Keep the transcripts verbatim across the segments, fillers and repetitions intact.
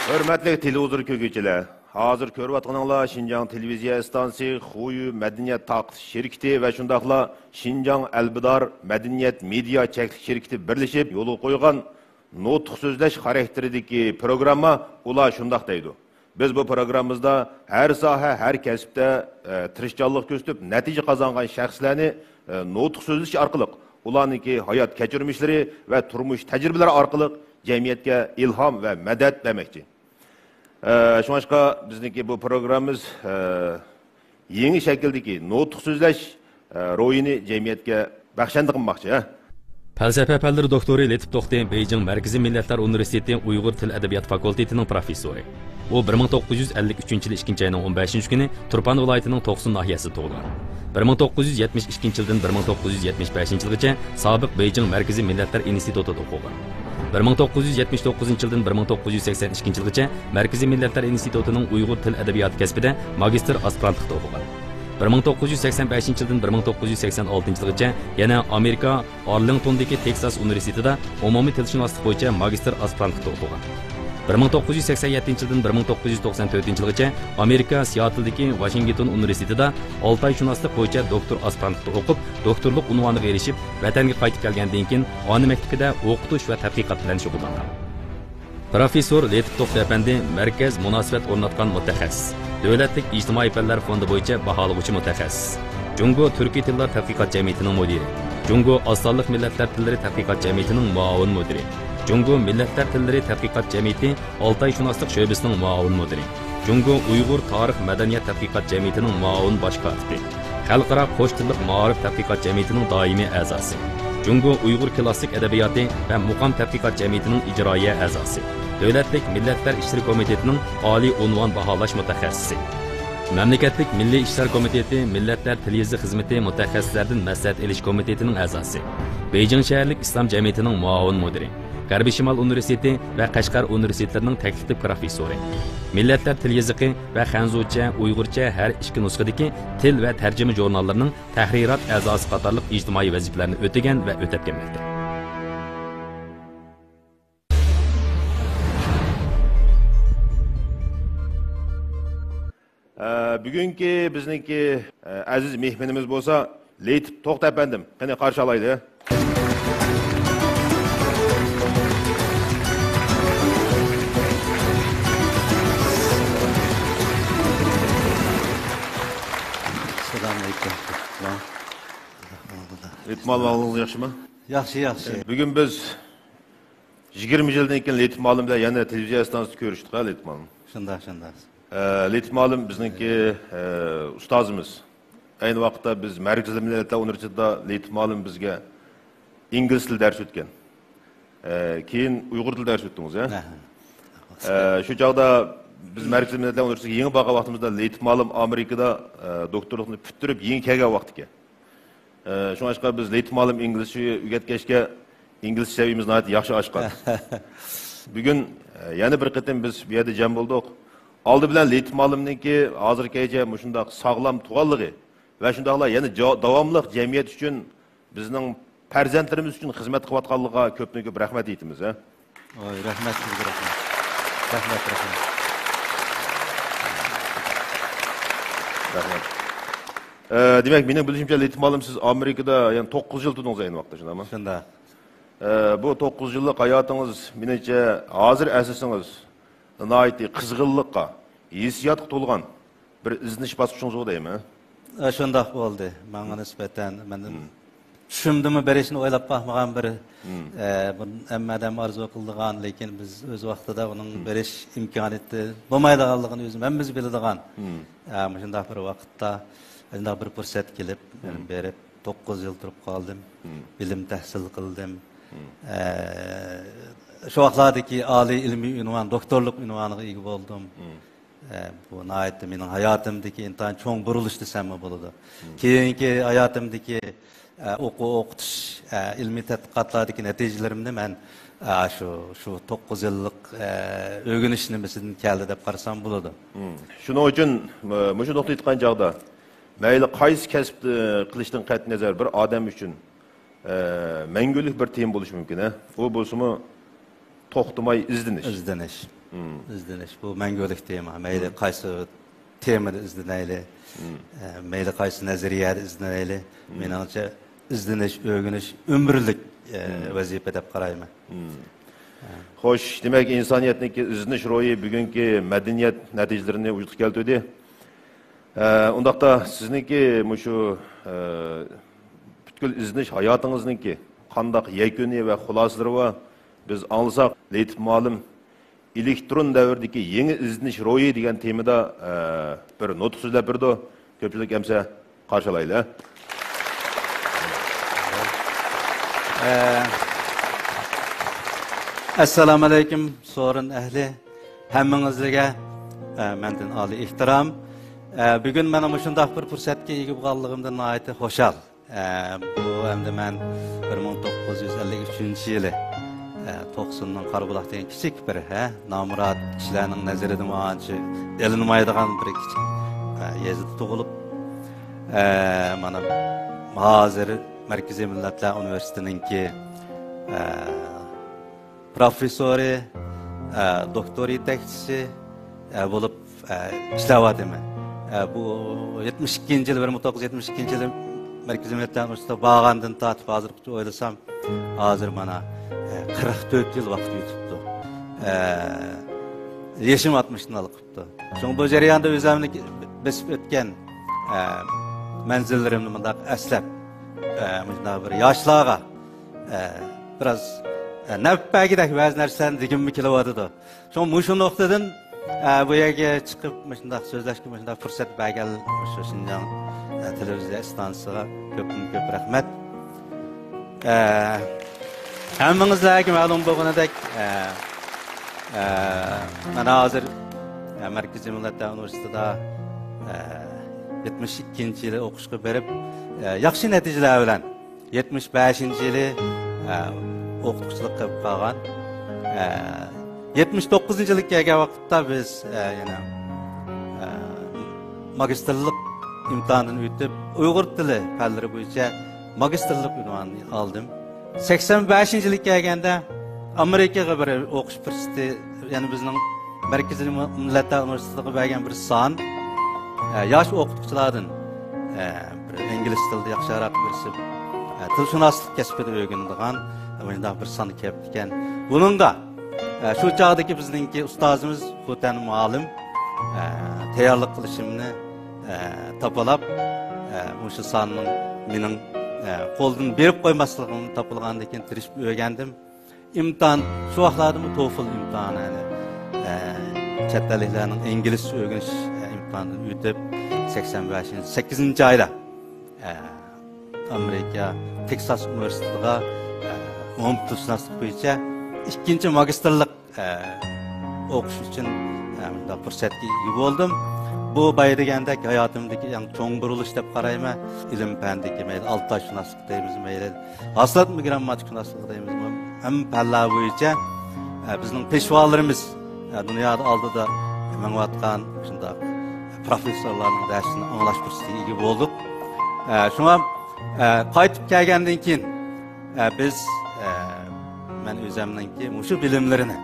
ھۆرمەتلىك تېلېۋىزور كۆرگۈچىلەر، ھازىر كۆرۈۋاتقىنىڭلار شىنجاڭ تېلېۋىزىيە ئىستانسىسى، خۇيۈ مەدەنىيەت تارقىتىش شىركىتى ۋە شۇنداقلا شىنجاڭ ئەلبىدار مەدەنىيەت مېدىيا چەكلىك شىركىتى بىرلىشىپ يولغا قويغان نۇتۇق سۆزلەش خاراكتېرىدىكى پروگرامما، ئۇلار شۇنداق دەيدۇ. بىز بۇ پروگراممىمىزدا ھەر ساھە، ھەر كەسىپتە، ئە، تىرىشچانلىق كۆرسىتىپ، نەتىجە قازانغان شەخسلەرنى، ئە، نۇتۇق سۆزلىشى ئارقىلىق، ئۇلارنىڭكى ھايات كەچۈرمىشلىرى ۋە تۇرمۇش تەجرىبىلىرى ئارقىلىق جەمئىيەتكە ئىلھام ۋە مەدەت بەرمەكچى. ئە، شۇڭلاشقا بىزنىڭكى بۇ پروگراممىمىز، ئە، يېڭى شەكىلدىكى نۇتۇق سۆزلەش، ئە، روھىنى جەمئىيەتكە بەخشەندە قىلماقچى، ھە؟ پەلسەپە پەنلىرى دوكتورى لېتىپ توختى بېيجىڭ مەركىزىي مىللەتلەر ئۇنىۋېرسىتېتى ئۇيغۇر تىل ئەدەبىيات فاكۇلتېتىنىڭ پروفېسسورى. ئۇ بىر مىڭ توققۇز يۈز ئەللىك ئۈچىنچى يىلى ئىككىنچى ئاينىڭ ئون بەشىنچى كۈنى تۇرپان ۋىلايىتىنىڭ توقسۇن ناھىيەسىدە تۇغۇلغان. بىر مىڭ توققۇز يۈز يەتمىش ئىككىنچى يىلدىن بىر مىڭ توققۇز يۈز يەتمىش بەشىنچى يىلغىچە سابىق بېيجىڭ مەركىزىي مىللەتلەر ئىنستىتۇتىدا ئوقۇغان. بىر مىڭ توققۇز يۈز يەتمىش توققۇزىنچى يىلدىن بىر مىڭ توققۇز يۈز سەكسەن ئىككىنچى يىلغىچە مەركىزىي مىللەتلەر ئىنستىتۇتىنىڭ ئۇيغۇر تىل ئەدەبىياتى كەسپىدە ماگىستىر ئاسپىرانتلىقتا ئوقۇغان. بىر مىڭ توققۇز يۈز سەكسەن بەشىنچى يىلدىن بىر مىڭ توققۇز يۈز سەكسەن ئالتىنچى يىلغىچە يەنە ئامېرىكا ئارلىڭتوندىكى تېكساس ئۇنىۋېرسىتېتىدا ئومۇمىي تىلشۇناسلىق بويىچە ماگىستىر ئاسپىرانتلىقتا ئوقۇغان. بىر مىڭ توققۇز يۈز سەكسەن يەتتىنچى يىلدىن بىر مىڭ توققۇز يۈز توقسان تۆتىنچى يىلغىچە ئامېرىكا سىئاتلدىكى ۋاشىنگتون ئۇنىۋېرسىتېتىدا ئالتايشۇناسلىق بويىچە دوكتور ئاسپىرانتلىقتا ئوقۇپ، دوكتورلۇق ئۇنۋانىغا ئېرىشىپ، ۋەتەنگە قايتىپ كەلگەندىن كېيىن، ئانا مەكتىپىدە ئوقۇتۇش ۋە تەتقىقات بىلەن شۇغۇللانغان. پروفېسسور لېتىپ توختى ئەپەندى مەركەز مۇناسىۋەت ئورناتقان مۇتەخەسسىس، دۆلەتلىك ئىجتىمائىي پەنلەر فوندى بويىچە باھالىغۇچى مۇتەخەسسىس، جۇڭگو تۈركىي تىللار تەتقىقات جەمئىيىتىنىڭ مۇدىرى، جۇڭگو ئاز سانلىق مىللەتلەر تىللىرى تەتقىقات جەمئىيىتىنىڭ مۇئاۋىن مۇدىرى، جۇڭگو مىللەتلەر تىللىرى تەتقىقات جەمئىيىتى ئالتايشۇناسلىق شۆبىسىنىڭ مۇئاۋىن مۇدىرى، جۇڭگو ئۇيغۇر تارىخ مەدەنىيەت تەتقىقات جەمئىيىتىنىڭ مۇئاۋىن باش كاتىپى، خەلقئارا قوش تىللىق مائارىپ تەتقىقات جەمئىيىتىنىڭ دائىمىي ئەزاسى، جۇڭگو ئۇيغۇر كلاسسىك ئەدەبىياتى ۋە مۇقام تەتقىقات جەمئىيىتىنىڭ ئىجرائىيە ئەزاسى، دۆلەتلىك مىللەتلەر ئىشلىرى كومىتېتىنىڭ ئالىي ئۇنۋان باھالاش مۇتەخەسسىسى، مەملىكەتلىك مىللىي ئىشلار كومىتېتى مىللەتلەر تىل يېزىق خىزمىتى مۇتەخەسسىسلەردىن مەسلىھەت ئېلىش كومىتېتىنىڭ ئەزاسى، بېيجىڭ شەھەرلىك ئىسلام جەمئىيىتىنىڭ مۇئاۋىن مۇدىرى، غەربىي شىمال ئۇنىۋېرسىتېتى ۋە قەشقەر ئۇنىۋېرسىتېتلىرىنىڭ تەكلىپلىك پروفېسسورى، مىللەتلەر تىل يېزىقى ۋە خەنزۇچە، ئۇيغۇرچە ھەر ئىككى نۇسخىدىكى تىل ۋە تەرجىمە ژۇرناللىرىنىڭ تەھرىرات ئەزاسى قاتارلىق ئىجتىمائىي ۋەزىپىلەرنى ئۆتىگەن ۋە ئۆتەپ كەلمەكتە. ئە، بۈگۈنكى بىزنىڭكى، ئە، ئەزىز مېھمىنىمىز بولسا لېتىپ توختى ئەپەندىم. قېنى، قارشى ئالايلى. ئەسسالامۇ ئەلەيكۇم. لېتىپ مۇئەللىم، ئەھۋالىڭىز ياخشىمۇ؟ ياخشى، ياخشى. بۈگۈن بىز يىگىرمە يىلدىن كېيىن لېتىپ مۇئەللىم بىلەن يەنە تېلېۋىزىيە ئىستانسىسىدا كۆرۈشتۇق، ھە، لېتىپ مۇئەللىم؟ شۇنداق، شۇنداق. ئە، لېتىپ مۇئەللىم بىزنىڭكى، ئە، ئۇستازىمىز. ئەينى ۋاقىتتا بىز مەركىزىي مىللەتلەر ئۇنىۋېرسىتېتىدا لېتىپ مۇئەللىم بىزگە ئىنگلىز تىلى دەرس ئۆتكەن. ئە، كېيىن ئۇيغۇر تىلى دەرس ئۆتتىڭىز، ھە؟ ئە، شۇ چاغدا بىز مەركىزىي مىللەتلەر ئۇنىۋېرسىتېتىغا يېڭى بارغان ۋاقتىمىزدا لېتىپ مۇئەللىم ئامېرىكىدا، ئە، دوكتورلۇقنى پۈتتۈرۈپ يېڭى كەلگەن ۋاقتىكەن. ئە، شۇڭلاشقا بىز لېتىپ مۇئەللىم ئىنگلىزچە ئۆگەتكەچكە، ئىنگلىزچە سەۋىيەمىز ناھايىتى ياخشى ئاشقان. بۈگۈن، ئە، يەنە بىر قېتىم بىز بۇ يەردە جەم بولدۇق. ئالدى بىلەن لېتىپ مۇئەللىمنىڭكى ھازىرغىچە مۇشۇنداق ساغلام تۇرغانلىقى ۋە شۇنداقلا يەنە جا-، داۋاملىق جەمئىيەت ئۈچۈن، بىزنىڭ پەرزەنتلىرىمىز ئۈچۈن خىزمەت قىلىۋاتقانلىقىغا كۆپتىن كۆپ رەھمەت ئېيتىمىز، ھە؟ ۋاي، رەھمەت سىزگە، رەھمەت. رەھمەت، رەھمەت. رەھمەت. ئە، دېمەك، مېنىڭ بىلىشىمچە، لېتىپ مۇئەللىم، سىز ئامېرىكىدا يەنە توققۇز يىل تۇردىڭىز ئەينى ۋاقىتتا، شۇنداقمۇ؟ شۇنداق. ئە، بۇ توققۇز يىللىق ھاياتىڭىز، مېنىڭچە، ھازىر ئەسلىسىڭىز، ناھايىتى قىزغىنلىققا، ھېسسىياتقا تولغان بىر ئىزدىنىش باسقۇچىڭىزغۇ دەيمەن. ئە، شۇنداق بولدى. ماڭا نىسبەتەن مەن چۈشۈمدىمۇ بېرىشنى ئويلاپ باقمىغان بىر، ئە، بۇ ھەممە ئادەم ئارزۇ قىلىدىغان، لېكىن بىز ئۆز ۋاقتىدا ئۇنىڭ بېرىش ئىمكانىيىتى بولمايدىغانلىقىنى ئۆزىمىز ھەممىمىز بىلىدىغان، ئە، مۇشۇنداق بىر ۋاقىتتا شۇنداق بىر پۇرسەت كېلىپ، مەن بېرىپ توققۇز يىل تۇرۇپ قالدىم. بىلىم تەھسىل قىلدىم. ئە، شۇ ۋاقىتلاردىكى ئالىي ئىلمىي ئۇنۋان، دوكتورلۇق ئۇنۋانىغا ئىگە بولدۇم. ئە، بۇ ناھايىتى مېنىڭ ھاياتىمدىكى ئىنتايىن چوڭ بۇرۇلۇش دېسەممۇ بولىدۇ. كېيىنكى ھاياتىمدىكى، ئە، ئوقۇ-، ئوقۇتۇش، ئە، ئىلمىي تەتقىقاتلاردىكى نەتىجىلىرىمنى مەن، ئە، شۇ، شۇ توققۇز يىللىق، ئە، ئۆگىنىش نېمىسىدىن كەلدى دەپ قارىسام بولىدۇ. شۇنىڭ ئۈچۈن، مۇشۇ نۇقتا ئېيتقان چاغدا، مەيلى قايسى كەسىپتە قىلىشتىن قەتئىينەزەر، بىر ئادەم ئۈچۈن، ئە، مەڭگۈلۈك بىر تېما بولۇشى مۇمكىن، ھە. ئۇ بولسىمۇ، توختىماي ئىزدىنىش. ئىزدىنىش. ئىزدىنىش. بۇ مەڭگۈلۈك تېما. مەيلى قايسى تېمىدا ئىزدىنەيلى، ئە، مەيلى قايسى نەزەرىيەدە ئىزدىنەيلى، مېنىڭچە ئىزدىنىش، ئۆگىنىش ئۆمۈرلۈك، ئە، ۋەزىپە دەپ قارايمەن. خوش، دېمەك، ئىنسانىيەتنىڭكى ئىزدىنىش روھى بۈگۈنكى مەدەنىيەت نەتىجىلىرىنى ۋۇجۇدقا كەلتۈردى. ئە، ئۇنداقتا سىزنىڭكى مۇشۇ، ئە، پۈتكۈل ئىزدىنىش ھاياتىڭىزنىڭكى قانداق يەكۈنى ۋە خۇلاسىلىرى بار؟ بىز ئاڭلىساق، لېتىپ مۇئەللىم ئېلېكترون دەۋردىكى يېڭى ئىزدىنىش روھى دېگەن تېمىدا، ئە، بىر نۇتۇق سۆزلەپ بېرىدۇ. كۆپچىلىك ئەمسە قارشى ئالايلى. ئە، ئەسسالامۇ ئەلەيكۇم، سورۇن ئەھلى. ھەممىڭىزگە، ئە، مەندىن ئالىي ئېھتىرام. ئە، بۈگۈن مانا مۇشۇنداق بىر پۇرسەتكە ئىگە بولغانلىقىمدىن ناھايىتى خۇشال. ئە، بۇ ئەمدى مەن بىر مىڭ توققۇز يۈز ئەللىك ئۈچىنچى يىلى، ئە، توقسۇننىڭ قارابۇلاق دېگەن كىچىك بىر، ھە، نامرات كىشىلەرنىڭ نەزىرىدىمۇ ئانچە ئېلىنمايدىغان بىر كىچىك، ئە، يېزىدا تۇغۇلۇپ، ئە، مانا ھازىر مەركىزىي مىللەتلەر ئۇنىۋېرسىتېتىنىڭكى، ئە، پروفېسسورى، ئە، دوكتور يېتەكچىسى، ئە، بولۇپ، ئە، ئىشلەۋاتىمەن. ئە، بۇ يەتمىش ئىككىنچى يىلى، بىر مىڭ توققۇز يۈز يەتمىش ئىككىنچى يىلى مەركىزىي مىللەتلەر ئۇنىۋېرسىتېتىغا بارغاندىن تارتىپ ھازىرغىچە ئويلىسام، ھازىر مانا، ئە، قىرىق تۆت يىل ۋاقىت ئۆتۈپتۇ. ئە، يېشىم ئاتمىشتىن ئالقىپتۇ. شۇڭا بۇ جەرياندا ئۆزۈمنى بېسىپ ئۆتكەن، ئە، مەنزىللىرىمنى مۇنداق ئەسلەپ، ئە، مۇشۇنداق بىر ياشلارغا، ئە، بىراز، ئە، نەپ بەرگۈدەك بەزى نەرسىلەرنى دېگۈممۇ كېلىۋاتىدۇ. شۇڭا مۇشۇ نۇقتىدىن، ئە، بۇ يەرگە چىقىپ مۇشۇنداق سۆزلەشكە مۇشۇنداق پۇرسەت بەرگەن مۇشۇ شىنجاڭ، ئە، تېلېۋىزىيە ئىستانسىسىغا كۆپتىن كۆپ رەھمەت. ئە، ھەممىڭىزلەرگە مەلۇم بولغىنىدەك، ئە، ئە، مەن ھازىر، ئە، مەركىزىي مىللەتلەر ئۇنىۋېرسىتېتىدا، ئە، يەتمىش ئىككىنچى يىلى ئوقۇشقا بېرىپ، ئە، ياخشى نەتىجىلەر بىلەن يەتمىش بەشىنچى يىلى، ئە، ئوقۇتقۇچىلىق قىلىپ قالغان. ئە، يەتمىش توققۇزىنچى يىلى كەلگەن ۋاقىتتا بىز، ئە، يەنە، ئە، ماگىستىرلىق ئىمتىھانىدىن ئۆتۈپ، ئۇيغۇر تىلى پەنلىرى بويىچە ماگىستىرلىق ئۇنۋانىنى ئالدىم. سەكسەن بەشىنچى يىلى كەلگەندە، ئامېرىكىغا بىر ئوقۇش پۇرسىتى، يەنى بىزنىڭ مەركىزىي مىللەتلەر ئۇنىۋېرسىتېتىغا بەرگەن بىر سان، ئە، ياش ئوقۇتقۇچىلاردىن، ئە، بىر ئىنگلىز تىلىدا ياخشىراق بىرسى، ئە، تىلشۇناسلىق كەسپىدە ئۆگىنىدىغان، ئە، مۇنداق بىر سان كېلىپتىكەن. بۇنىڭغا، ئە، شۇ چاغدىكى بىزنىڭكى ئۇستازىمىز خوتەن مۇئەللىم، ئە، تەييارلىق قىلىشىمنى، ئە، تاپىلاپ، ئە، مۇشۇ ساننىڭ مېنىڭ، ئە، قولدىن بېرىپ قويماسلىقىمنى تاپىلىغاندىن كېيىن تىرىشىپ ئۆگەندىم. ئىمتىھان شۇ ۋاقىتلاردىمۇ توفل ئىمتىھانى، يەنى، ئە، چەت ئەللىكلەرنىڭ ئىنگلىزچە ئۆگىنىش، ئە، ئىمتىھانىدىن ئۆتۈپ، سەكسەن بەشىنچى، سەككىزىنچى ئايدا، ئە، ئامېرىكا تېكساس ئۇنىۋېرسىتېتىغا، ئە، ئومۇمتىلشۇناسلىق بويىچە ئىككىنچى ماگىستىرلىق، ئە، ئوقۇش ئۈچۈن، ئە، مۇنداق پۇرسەتكە ئىگە بولدۇم. بۇ بايا دېگەندەك ھاياتىمدىكى ئەڭ چوڭ بۇرۇلۇش دەپ قارايمەن. ئىلىم پەندىكى مەيلى ئالتايشۇناسلىق دەيمىز، مەيلى ھاسىلات مىگرامماتىكىشۇناسلىقى دەيمىز، ھەممە پەنلەر بويىچە، ئە، بىزنىڭ پېشۋالىرىمىز، ئە، دۇنيادا ئالدىدا مېڭىۋاتقان شۇنداق پروفېسسورلارنىڭ دەرسىنى ئاڭلاش پۇرسىتىگە ئىگە بولدۇق. ئە، شۇڭا، ئە، قايتىپ كەلگەندىن كېيىن، ئە، بىز، ئە، مەن ئۆزەمنىڭكى مۇشۇ بىلىملىرىنى،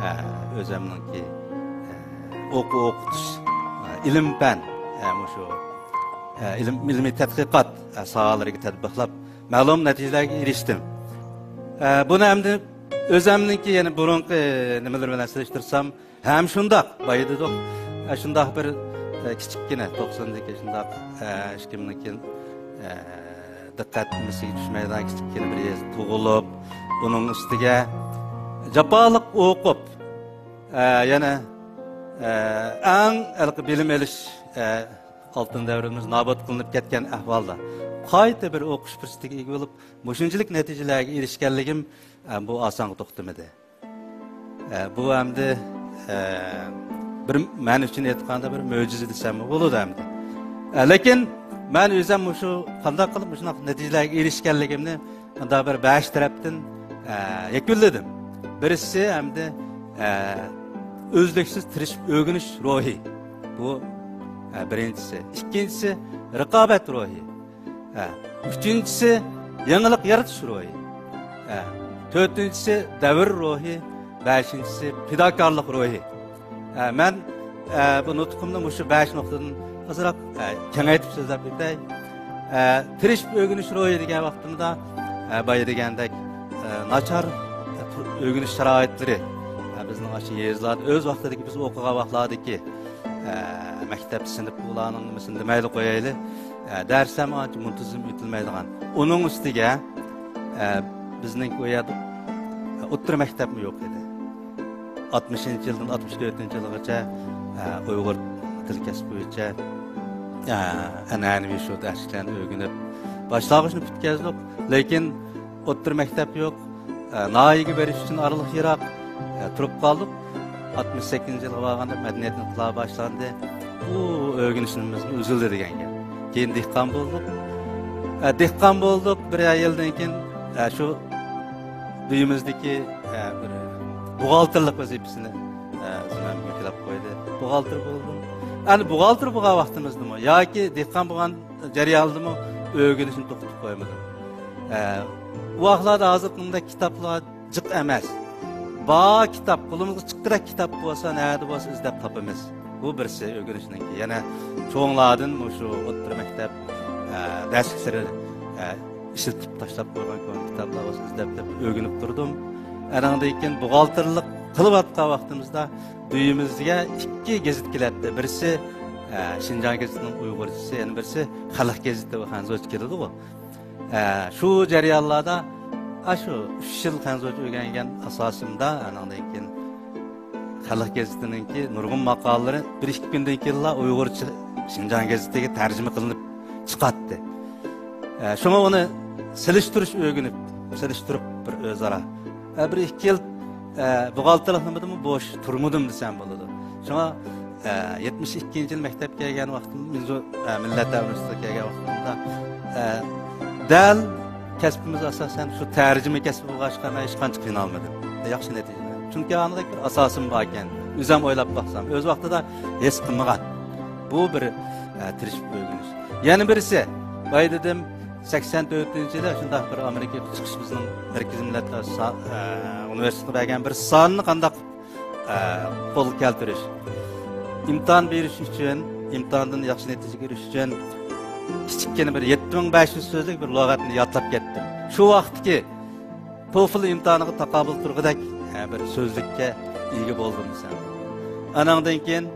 ئە، ئۆزەمنىڭكى، ئە، ئوقۇ ئوقۇتۇش، ئە، ئىلىم پەن، ئە، مۇشۇ، ئە، ئىلىم، ئىلمىي تەتقىقات، ئە، ساھەلىرىگە تەتبىقلاپ، مەلۇم نەتىجىلەرگە ئېرىشتىم. ئە، بۇنى ئەمدى ئۆزەمنىڭكى يەنە بۇرۇنقى نېمىلىرى بىلەن سېلىشتۇرسام، ھەم شۇنداق، بايا دېدۇق، ئە، شۇنداق بىر، ئە، كىچىككىنە، توقساندىكى شۇنداق، ئە، ھېچكىمنىڭكى، ئە، دىققەت نېمىسىگە چۈشمەيدىغان كىچىككىنە بىر يېزىدا تۇغۇلۇپ، ئۇنىڭ ئۈستىگە جاپالىق ئوقۇپ، ئە، يەنە، ئە، ئەڭ ھېلىقى بىلىم ئېلىش، ئە، ئالتۇن دەۋرىمىز نابۇت قىلىنىپ كەتكەن ئەھۋالدا قايتا بىر ئوقۇش پۇرسىتىگە ئىگە بولۇپ، مۇشۇنچىلىك نەتىجىلەرگە ئېرىشكەنلىكىم، ئە، بۇ ئاسانغا توختىمىدى. ئە، بۇ ئەمدى، ئە، بىر مەن ئۈچۈن ئېيتقاندا بىر مۆجىزە دېسەممۇ بولىدۇ ئەمدى. ئە، لېكىن مەن ئۆزۈم مۇشۇ قانداق قىلىپ مۇشۇنداق نەتىجىلەرگە ئېرىشكەنلىكىمنى مۇنداق بىر بەش تەرەپتىن، ئە، يەكۈنلىدىم. بىرسى ئەمدى، ئە، ئۈزلۈكسىز تىرىشىپ ئۆگىنىش روھى. بۇ، ئە، بىرىنچىسى. ئىككىنچىسى رىقابەت روھى. ئە، ئۈچىنچىسى يېڭىلىق يارىتىش روھى. ئە، تۆتىنچىسى دەۋر روھى. بەشىنچىسى پىداكارلىق روھى. ئە، مەن، ئە، بۇ نۇتقۇمنى مۇشۇ بەش نۇقتىدىن ئازراق، ئە، كېڭەيتىپ سۆزلەپ ئۆتەي. ئە، تىرىشىپ ئۆگىنىش روھى دېگەن ۋاقتىمدا، ئە، بايا دېگەندەك، ئە، ناچار، ئە، تۇر-، ئۆگىنىش شارائىتلىرى، ئە، بىزنىڭ ئاشۇ يېزىلاردا ئۆز ۋاقتىدىكى، بىز ئوقۇغان ۋاقىتلاردىكى، ئە، مەكتەپ سىنىپ ئۇلارنىڭ نېمىسىنى دېمەيلى قويايلى. ئە، دەرس ھەم ئانچە مۇنتىزىم ئۆتۈلمەيدىغان. ئۇنىڭ ئۈستىگە، ئە، بىزنىڭ ئۇ يەردە ئوتتۇرا مەكتەپمۇ يوق ئىدى. ئاتمىشىنچى يىلدىن ئاتمىش تۆتىنچى يىلغىچە، ئە، ئۇيغۇر تىل كەسپى بويىچە، ئە، ئەنئەنىۋى شۇ دەرسلىكلەرنى ئۆگىنىپ، باشلانغۇچنى پۈتكەزدۇق. لېكىن ئوتتۇرا مەكتەپ يوق. ئە، ناھىيەگە بېرىش ئۈچۈن ئارىلىق يىراق. ئە، تۇرۇپ قالدۇق. ئاتمىش سەككىزىنچى يىلغا بارغاندا مەدەنىيەت ئىنقىلابى باشلاندى. بۇ ئۆگىنىشىمىز ئۈزۈلدى دېگەن گەپ. كېيىن دېھقان بولدۇق. ئە، دېھقان بولدۇق. بىر يىلدىن كېيىن، ئە، شۇ ئۆيىمىزدىكى، ئە، بىر بوغالتىرلىق ۋەزىپىسىنى، ئە، زىممەمگە يۈكلەپ قويدى. بوغالتىر بولدۇم. ئەنە بوغالتىر بولغان ۋاقتىمىزدىمۇ ياكى دېھقان بولغان جەريانىدىمۇ ئۆگىنىشنى توختىتىپ قويمىدىم. ئە، ئۇ ۋاقىتلاردا ھازىرقىدەك كىتابلار جىق ئەمەس. بار كىتاب، قولىمىزغا چىققۇدەك كىتاب بولسا، نەدە بولسا ئىزدەپ تاپىمىز. بۇ بىرسى ئۆگىنىشنىڭكى. يەنە چوڭلاردىن مۇشۇ ئوتتۇرا مەكتەپ، ئە، دەرسلىكلىرى، ئە، ئىشلىتىپ تاشلاپ قويغان كونا كىتابلار بولسا ئىزدەپ تېپىپ ئۆگىنىپ تۇردۇم. ئانىڭدىن كېيىن بوغالتىرلىق قىلىۋاتقان ۋاقتىمىزدا ئۆيىمىزگە ئىككى گېزىت كېلەتتى. بىرسى، ئە، شىنجاڭ گېزىتىنىڭ ئۇيغۇرچىسى، يەنە بىرسى خەلق گېزىتى، بۇ خەنزۇچە كېلىدىغۇ. ئە، شۇ جەريانلاردا، ئاشۇ ئۈچ يىل خەنزۇچە ئۆگەنگەن ئاساسىمدا، ئانىڭدىن كېيىن خەلق گېزىتىنىڭكى نۇرغۇن ماقالىلىرى بىر ئىككى كۈندىن كېيىنلا ئۇيغۇرچە شىنجاڭ گېزىتىگە تەرجىمە قىلىنىپ چىقاتتى. ئە، شۇڭا ئۇنى سېلىشتۇرۇش ئۆگىنىپ، سېلىشتۇرۇپ بىر ئۆزئارا. ئە، بىر ئىككى يىل، ئە، بوغالتىرلىق نېمىدىمۇ بوش تۇرمىدىم دېسەم بولىدۇ. شۇڭا، ئە، يەتمىش ئىككىنچى يىل مەكتەپكە كەلگەن ۋاقتىم، مىنزۇ، ئە، مىللەتلەر ئۇنىۋېرسىتېتىغا كەلگەن ۋاقتىمدا، ئە، دەل كەسپىمىز ئاساسەن شۇ تەرجىمە كەسپى بولغاچقا، مەن ھېچقانچە قىينالمىدىم. ياخشى نەتىجە. چۈنكى ئانىدەك بىر ئاساسىم باركەن. ئۆزۈم ئويلاپ باقسام، ئۆز ۋاقتىدا ھېس قىلمىغان. بۇ بىر، ئە، تىرىشىپ ئۆگىنىش. يەنە بىرسى، بايا دېدىم، سەكسەن تۆتىنچى يىلى شۇنداق بىر ئامېرىكىغا چىقىش بىزنىڭ مەركىزىي مىللەتلەر سا-، ئە، ئۇنىۋېرسىتېتىغا بەرگەن بىر ساننى قانداق، ئە، قولغا كەلتۈرۈش. ئىمتىھان بېرىش ئۈچۈن، ئىمتىھاندىن ياخشى نەتىجىگە ئېرىشىش ئۈچۈن كىچىككىنە بىر يەتتە مىڭ بەش يۈز سۆزلۈك بىر لۇغەتنى يادلاپ كەتتىم. شۇ ۋاقىتتىكى توفل ئىمتىھانىغا تاقابىل تۇرغۇدەك، ئە، بىر سۆزلۈككە ئىگە بولدۇم دېسەم. ئانىڭدىن كېيىن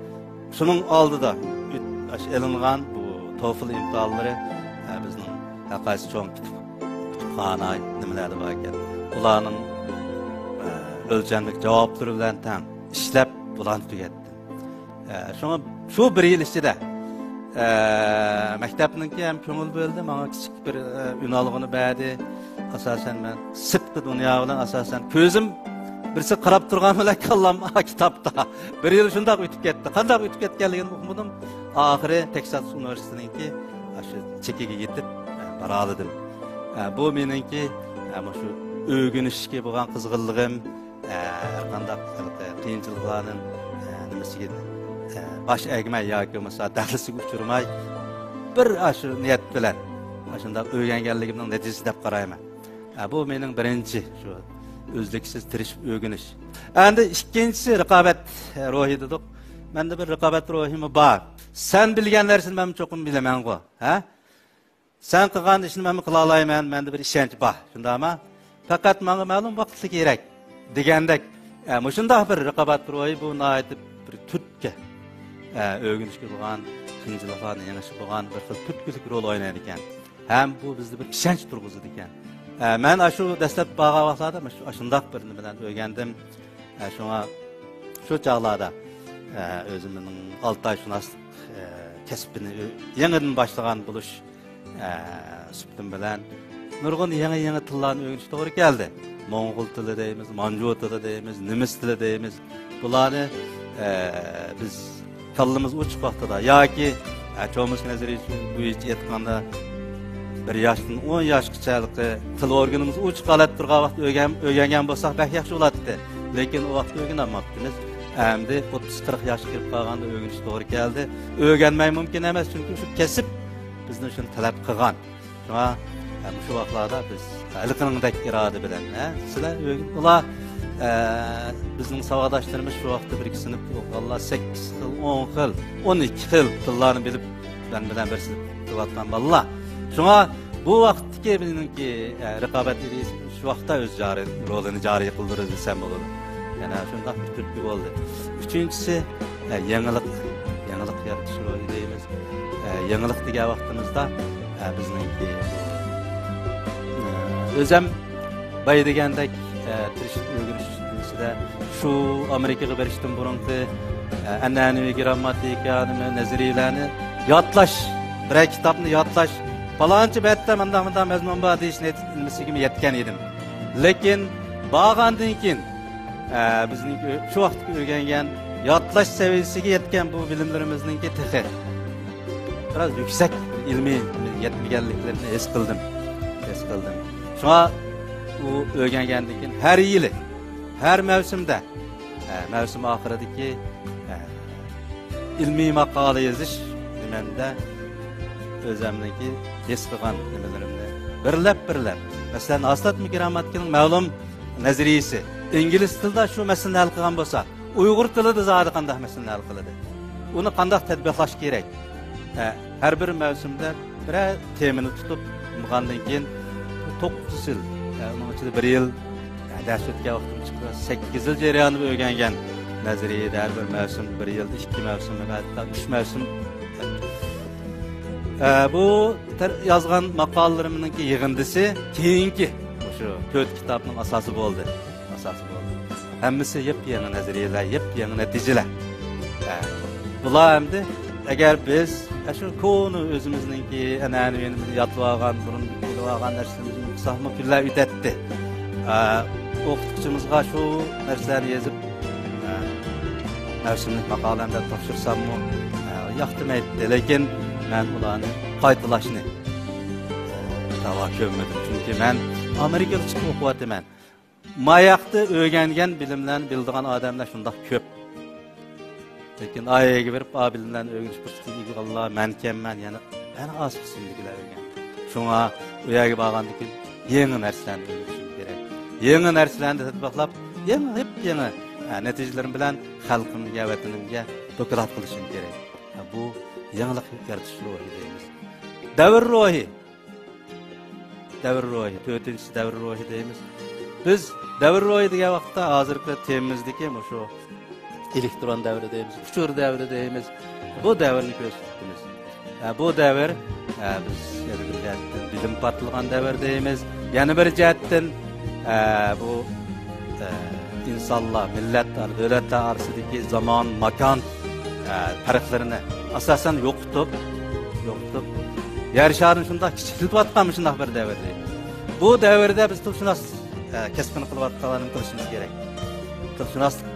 شۇنىڭ ئالدىدا ئۆت-، ئاشۇ ئېلىنغان بۇ توفل ئىمتىھانلىرى، ئە، بىزنىڭ ھەرقايسى چوڭ كۇتۇپ-، كۇتۇپخانا نېمىلەردە بار ئىكەن. ئۇلارنىڭ، ئە، ئۆلچەملىك جاۋابلىرى بىلەن تەڭ ئىشلەپ، بۇلارنى تۈگەتتىم. ئە، شۇڭا شۇ بىر يىل ئىچىدە، ئە، مەكتەپنىڭكى ھەم كۆڭۈل بۆلدى، ماڭا كىچىك بىر، ئە، ئۈنئالغۇنى بەردى. ئاساسەن مەن سىرتقى دۇنيا بىلەن ئاساسەن كۆزۈم بىرسى قاراپ تۇرغان بىلەن كاللام كىتابتا. بىر يىل شۇنداق ئۆتۈپ كەتتى. قانداق ئۆتۈپ كەتكەنلىكىنى ئۇقمىدىم. ئاخىرى تېكساس ئۇنىۋېرسىتېتىنىڭكى ئاشۇ چېكىگە يېتىپ، ئە، بارالىدىم. ئە، بۇ مېنىڭكى، ئە، مۇشۇ ئۆگىنىشكە بولغان قىزغىنلىقىم، ئە، ھەرقانداق قىيىنچىلىقلارنىڭ، ئە، نېمىسىگە، ئە، باش ئەگمەي ياكى بولمىسا دەخلىسىگە ئۇچرىماي، بىر ئاشۇ نىيەت بىلەن ئاشۇنداق ئۆگەنگەنلىكىمنىڭ نەتىجىسى دەپ قارايمەن. ئە، بۇ مېنىڭ بىرىنچى شۇ ئۈزلۈكسىز تىرىشىپ ئۆگىنىش. ئەندى ئىككىنچىسى رىقابەت روھى دېدۇق. مەندە بىر رىقابەت روھىمۇ بار. سەن بىلگەن نەرسىنى مەنمۇ چوقۇم بىلىمەنغۇ، ھە؟ سەن قىلغان ئىشنى مەنمۇ قىلالايمەن، مەندە بىر ئىشەنچ بار، شۇنداقمۇ؟ پەقەت ماڭا مەلۇم ۋاقىتلا كېرەك دېگەندەك، ئە، مۇشۇنداق بىر رىقابەت روھى بۇ ناھايىتى بىر تۈرتكە، ئە، ئۆگىنىشكە بولغان، قىيىنچىلىقلارنى يېڭىشكە بولغان بىر خىل تۈرتكىلىك رول ئوينايدىكەن. ھەم بۇ بىزدە بىر ئىشەنچ تۇرغۇزىدىكەن. ئە، مەن ئاشۇ دەسلەپ بارغان ۋاقىتلاردا مۇشۇ، ئاشۇنداق بىر نېمە بىلەن ئۆگەندىم. ئە، شۇڭا شۇ چاغلاردا، ئە، ئۆزۈمنىڭ ئالتايشۇناسلىق، ئە، كەسپىنى ئۆ-، يېڭىدىن باشلىغان بولۇش، ئە، سۈپىتىم بىلەن نۇرغۇن يېڭى، يېڭى تىللارنى ئۆگىنىش توغرا كەلدى. موڭغۇل تىلى دەيمىز، مانجۇ تىلى دەيمىز، نېمىس تىلى دەيمىز. بۇلارنى، ئە، بىز كاللىمىز ئوچۇق ۋاقتىدا ياكى، ئە، چومسكىي نەزەرىيىسى بويىچە ئېيتقاندا، بىر ياشتىن ئون ياشقىچە تىل ئورگىنىمىز ئوچۇق ھالەتتە تۇرغان ۋاقىتتا ئۆگەن-، ئۆگەنگەن بولساق بەك ياخشى بولاتتى. لېكىن ئۇ ۋاقىتتا ئۆگىنەلمەپتىمىز. ئەمدى ئوتتۇز قىرىق ياشقا كىرىپ قالغاندا ئۆگىنىش توغرا كەلدى. ئۆگەنمەي مۇمكىن ئەمەس، چۈنكى شۇ كەسىپ بىزنى شۇنى تەلەپ قىلغان. شۇڭا، ئە، مۇشۇ ۋاقىتلاردا بىز ھېلىقىنىڭدەك ئىرادە بىلەن، ئە، سىلەر ئۆگىنىپ، ئۇلار ئە، بىزنىڭ ساۋاقداشلىرىمىز شۇ ۋاقىتتا بىرگە سىنىپتا ئوقۇغانلار سەككىز خىل، ئون خىل، ئون ئىككى خىل تىللارنى بىلىپ، بىلەن بىلەن بىرسى تىللاتقان بالىلار. شۇڭا بۇ ۋاقىتتىكى بىزنىڭكى، ئە، رىقابەت ئىدىيىسى شۇ ۋاقىتتا ئۆز جارى، رولىنى جارى قىلدۇرىدۇ دېسەم بولىدۇ. يەنە شۇنداق بىر تۈرتكە بولدى. ئۈچىنچىسى، ئە، يېڭىلىق، يېڭىلىق يارىتىش روھى دەيمىز. ئە، يېڭىلىق دېگەن ۋاقتىمىزدا، ئە، بىزنىڭكى، ئە، ئۆزەم باي دېگەندەك، ئە، تىرىشىپ ئۆگىنىش ئۈستىدە شۇ ئامېرىكىغا بېرىشتىن بۇرۇنقى، ئە، ئەنئەنىۋى گىرامماتىكا، نېمە، نەزەرىيەلەرنى يادلاش، بىرەر كىتابنى يادلاش، پالانچى بەتتە مۇنداق، مۇنداق مەزمۇن بار دېيىش نەت-، نېمىسىگىمۇ يەتكەن ئىدىم. لېكىن بارغاندىن كېيىن، ئە، بىزنىڭ شۇ ۋاقىتتىكى ئۆگەنگەن، يادلاش سەۋىيەسىگە يەتكەن بۇ بىلىملىرىمىزنىڭكى تېخى بىراز يۈكسەك ئىلمىي يەتمىگەنلىكلىرىنى ھېس قىلدىم. ھېس قىلدىم. شۇڭا ئۇ ئۆگەنگەندىن كېيىن ھەر يىلى، ھەر مەۋسۇمدا، ئە، مەۋسۇم ئاخىرىدىكى، ئە، ئىلمىي ماقالە يېزىش نېمەمدە ئۆزەمنىڭكى ھېس قىلغان نېمىلىرىمنى بىرلەپ، بىرلەپ. مەسىلەن، ھاسىلاتمۇ گىرامماتىكىنىڭ مەلۇم نەزەرىيىسى ئىنگلىز تىلىدا شۇ مەسىلىنى ھەل قىلغان بولسا، ئۇيغۇر تىلىدا زادى قانداق مەسىلىنى ھەل قىلىدۇ؟ ئۇنى قانداق تەتبىقلاش كېرەك؟ ھە، ھەر بىر مەۋسۇمدا بىرەر تېمىنى تۇتۇپ، ئوقۇغاندىن كېيىن توققۇز يىل، ھە، ئۇنىڭ ئىچىدە بىر يىل، ھە، دەرس ئۆتكەن ۋاقتىم چىقىپ، سەككىز يىل جەريانىدا ئۆگەنگەن نەزەرىيەدە ھەر بىر مەۋسۇم، بىر يىل، ئىككى مەۋسۇم، ھەتتا ئۈچ مەۋسۇم. ھە، بۇ تەر-، يازغان ماقالىلىرىمنىڭكى يىغىندىسى كېيىنكى مۇشۇ تۆت كىتابنىڭ ئاساسى بولدى. ئاساسى بولدى. ھەممىسى يېپيېڭى نەزەرىيەلەر، يېپيېڭى نەتىجىلەر. ھە. بۇلار ئەمدى ئەگەر بىز، ئە، شۇ كونا ئۆزىمىزنىڭكى ئەنئەنىۋىنى يادلىۋالغان، بۇرۇن بىلىۋالغان نەرسىلىرىمىزنى ئوقۇساقمۇ كۈنلەر ئۆتەتتى. ئە، ئوقۇتقۇچىمىزغا شۇ نەرسىلەرنى يېزىپ، ئە، مەۋسۇملۇق ماقالەمدە تاپشۇرساممۇ، ئە، ياقتۇرمايتتى. لېكىن مەن ئۇلارنى قايتىلاشنى، ئە، داۋا كۆرمىدىم. چۈنكى مەن ئامېرىكىغا چىقىپ ئوقۇۋاتىمەن. ماياقتا ئۆگەنگەن بىلىملەرنى بىلىدىغان ئادەملەر شۇنداق كۆپ. لېكىن ئايەگە بېرىپ، ئا بىلىملەرنى ئۆگىنىش پۇرسىتىگە ئىگە بولغانلار مەنكەنمەن، يەنە، يەنە ئاز قىسىمدىكىلەر ئۆگەندى. شۇڭا ئۇ يەرگە بارغاندىن كېيىن يېڭى نەرسىلەرنى ئۆگىنىشىم كېرەك. يېڭى نەرسىلەرنى تەتبىقلاپ، يېڭى، يېپيېڭى، ھە، نەتىجىلىرىم بىلەن خەلقىمگە، ۋەتىنىمگە دوكلات قىلىشىم كېرەك. ھە، بۇ يېڭىلىق يارىتىش روھى دەيمىز. دەۋر روھى. دەۋر روھى، تۆتىنچىسى دەۋر روھى دەيمىز. بىز دەۋر روھى دېگەن ۋاقىتتا ھازىرقى تېمىمىزدىكى مۇشۇ ئېلېكترون دەۋرى دەيمىز، ئۇچۇر دەۋرى دەيمىز. بۇ دەۋرنى كۆرسىتىپتىمىز. ئە، بۇ دەۋر، ئە، بىز يەنە بىر جەھەتتىن بىلىم پارتلىغان دەۋر دەيمىز. يەنە بىر جەھەتتىن، ئە، بۇ، ئە، ئىنسانلار، مىللەتلەر، دۆلەتلەر ئارىسىدىكى زامان، ماكان، ئە، پەرقلىرىنى ئاساسەن يوقىتىپ، يوقىتىپ، يەر شارىنى شۇنداق كىچىكلىتىۋاتقان مۇشۇنداق بىر دەۋر دەيمىز. بۇ دەۋردە بىز تىلشۇناس، ئە، كەسپىنى قىلىۋاتقانلارنى قىلىشىمىز كېرەك. تىلشۇناسلىق.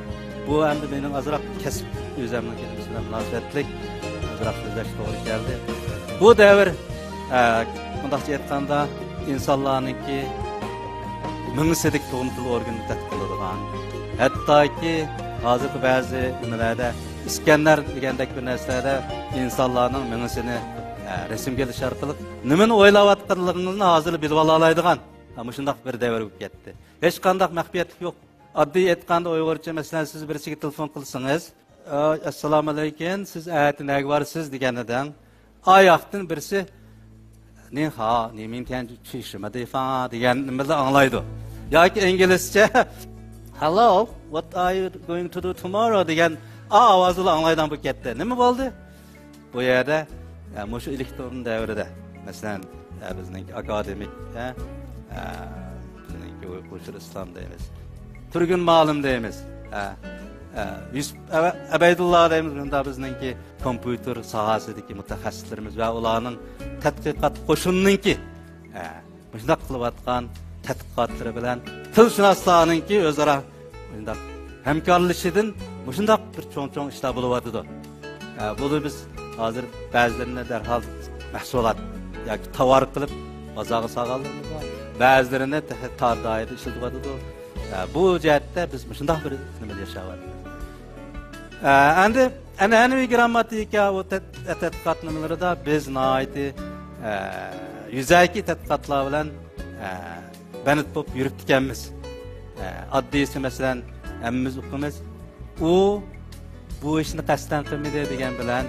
بۇ ئەمدى مېنىڭ ئازراق كەسىپ ئۆزەمنىڭ كېلىمىسى بىلەن مۇناسىۋەتلىك ئازراق سۆزلەش توغرا كەلدى. بۇ دەۋر، ئە، مۇنداقچە ئېيتقاندا، ئىنسانلارنىڭكى مېڭىسىدىكى تۇغما تىل ئورگىنىنى تەتقىق قىلىدىغان، ھەتتاكى ھازىرقى بەزى نېمىلەردە ئىسكەنەر دېگەندەك بىر نەرسىلەردە ئىنسانلارنىڭ مېڭىسىنى، ئە، رەسىمگە ئېلىش ئارقىلىق نېمىنى ئويلاۋاتقانلىقىڭىزنى ھازىرلا بىلىۋالالايدىغان، ئە، مۇشۇنداق بىر دەۋر بولۇپ كەتتى. ھېچقانداق مەخپىيەتلىك يوق. ئاددىي ئېيتقاندا ئۇيغۇرچە، مەسىلەن، سىز بىرسىگە تېلېفون قىلسىڭىز، ئە، ئەسسالامۇ ئەلەيكۇم، سىز ئەتە نەگە بارىسىز دېگەندە، ئاياقتىن بىرسى، نىنخاۋ، نىمىنتيەن چۈشىمە دېفاڭ دېگەن نېمىلا ئاڭلايدۇ. ياكى ئىنگلىزچە، Hello, what are you going to do tomorrow دېگەن ئا ئاۋازىلا ئاڭلايدىغان بولۇپ كەتتى. نېمە بولدى؟ بۇ يەردە، ئە، مۇشۇ ئېلېكترون دەۋرىدە، مەسىلەن، ئە، بىزنىڭكى ئاكادېمىك، ئە، ئە، بىزنىڭكى ئۇيغۇر ئىسلام دەيمىز، تۈرگۈن مالىم دەيمىز، ئە، ئە، يۈسۈپ ئەبە-، ئەبەيدۇللا دەيمىز، بۇندا بىزنىڭكى كومپيۇتېر ساھەسىدىكى مۇتەخەسسىسلىرىمىز ۋە ئۇلارنىڭ تەتقىقات قوشۇنىنىڭكى، ئە، مۇشۇنداق قىلىۋاتقان تەتقىقاتلىرى بىلەن تىلشۇناسلارنىڭكى ئۆزئارا مۇشۇنداق ھەمكارلىشىشىدىن مۇشۇنداق بىر چوڭ-چوڭ ئىشلار بولۇۋاتىدۇ. ئە، بۇنى بىز ھازىر بەزىلىرىنى دەرھال مەھسۇلات ياكى تاۋار قىلىپ بازارغا سالغانلىرىمىز بار. بەزىلىرىنى تېخى تار دائىرىدە ئىشلىتىۋاتىدۇ. ئە، بۇ جەھەتتە بىز مۇشۇنداق بىر نېمىدە ياشاۋاتىمىز. ئە، ئەمدى ئەنئەنىۋى گىرامماتىكا، ئۇ تەت-، تەتقىقات نېمىلىرىدا بىز ناھايىتى، ئە، يۈزەكى تەتقىقاتلار بىلەن، ئە، بەند بولۇپ يۈرۈپتىكەنمىز. ئە، ئاددىيسى، مەسىلەن، ھەممىمىز ئۇقىمىز. ئۇ بۇ ئىشنى قەستەن قىلمىدى دېگەن بىلەن،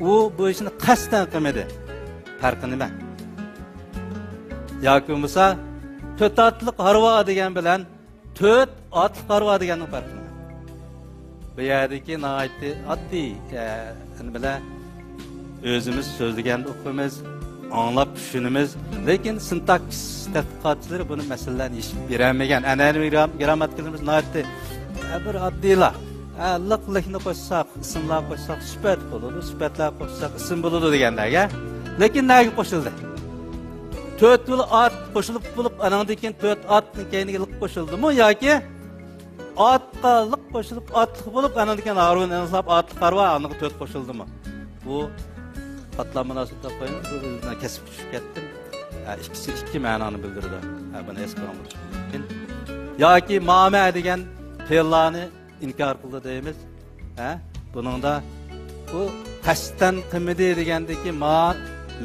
ئۇ بۇ ئىشنى قەستەن قىلمىدى. پەرقى نېمە؟ ياكى بولمىسا، تۆت ئاتلىق ھارۋا دېگەن بىلەن، تۆت ئاتلىق ھارۋا دېگەننىڭ پەرقى نېمە؟ بۇ يەردىكى ناھايىتى ئاددىي، ئە، نېمە بىلەن، ئۆزىمىز سۆزلىگەندە ئۇقىمىز، ئاڭلاپ چۈشىنىمىز. لېكىن سىنتاكسىس تەتقىقاتچىلىرى بۇنى مەسىلىلەرنى يېشىپ بېرەلمىگەن. ئەنئەنىۋى گرام-، گرامماتىكىلىرىمىز ناھايىتى، ئە، بىر ئاددىيلا. ئە، لىق، لىكنى قوشساق، ئىسىملار قوشساق، سۈپەت بولىدۇ، سۈپەتلەر قوشساق، ئىسىم بولىدۇ دېگەندەك، ئە. لېكىن نەگە قوشۇلدى؟ تۆت يىل ئات قوشۇلۇپ بولۇپ، ئاناندىن كېيىن تۆت ئاتنىڭ كەينىگە لىق قوشۇلدىمۇ ياكى ئاتقا لىق قوشۇلۇپ، ئاتلىق بولۇپ، ئاناندىن كېيىن ھارۋىنى ئېنىقلاپ، ئاتلىق ھارۋا، ئانىغا تۆت قوشۇلدىمۇ؟ بۇ قاتلام مۇناسىۋىتىدە قويۇڭ، بۇ ئۆزىنىڭ كەسىپ چۈشۈپ كەتتىم. ھە، ئىككىسى ئىككى مەنانى بىلدۈرىدۇ. ھە، بۇنى ئەسكە ئالمىدۇق. ياكى مامە دېگەن پېئىللارنى ئىنكار قىلدى دەيمىز. ھە؟ بۇنىڭدا بۇ قەستەن قىلمىدى دېگەندىكى ما،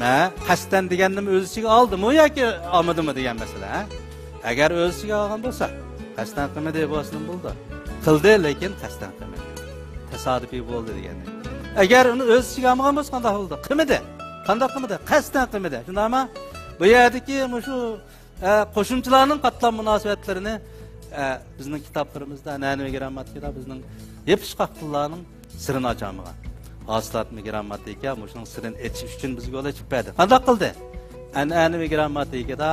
مە، قەستەن دېگەننىمۇ ئۆز ئىچىگە ئالدىمۇ ياكى ئالمىدىمۇ دېگەن مەسىلە، ھە؟ ئەگەر ئۆز ئىچىگە ئالغان بولسا، قەستەن قىلمىدى بولسىمۇ بولىدۇ. قىلدى، لېكىن قەستەن قىلمىدى. تاسادىپىي بولدى دېگەندەك. ئەگەر ئۇنى ئۆز ئىچىگە ئالمىغان بولسا قانداق بولىدۇ؟ قىلمىدى. قانداق قىلمىدى؟ قەستەن قىلمىدى. شۇنداقمۇ؟ بۇ يەردىكى مۇشۇ ئە، قوشۇمچىلارنىڭ قاتلام مۇناسىۋەتلىرىنى، ئە، بىزنىڭ كىتابلىرىمىزدا، ئەنئەنىۋى گرامماتىكىدا بىزنىڭ يېپىشقاق تىللارنىڭ سىرىنى ئاچالمىغان. ھاسىلاتمۇ گرامماتىكا مۇشۇنىڭ سىرىنى ئېچىش ئۈچۈن بىزگە يول ئېچىپ بەردى. قانداق قىلدى؟ ئەنئەنىۋى گرامماتىكىدا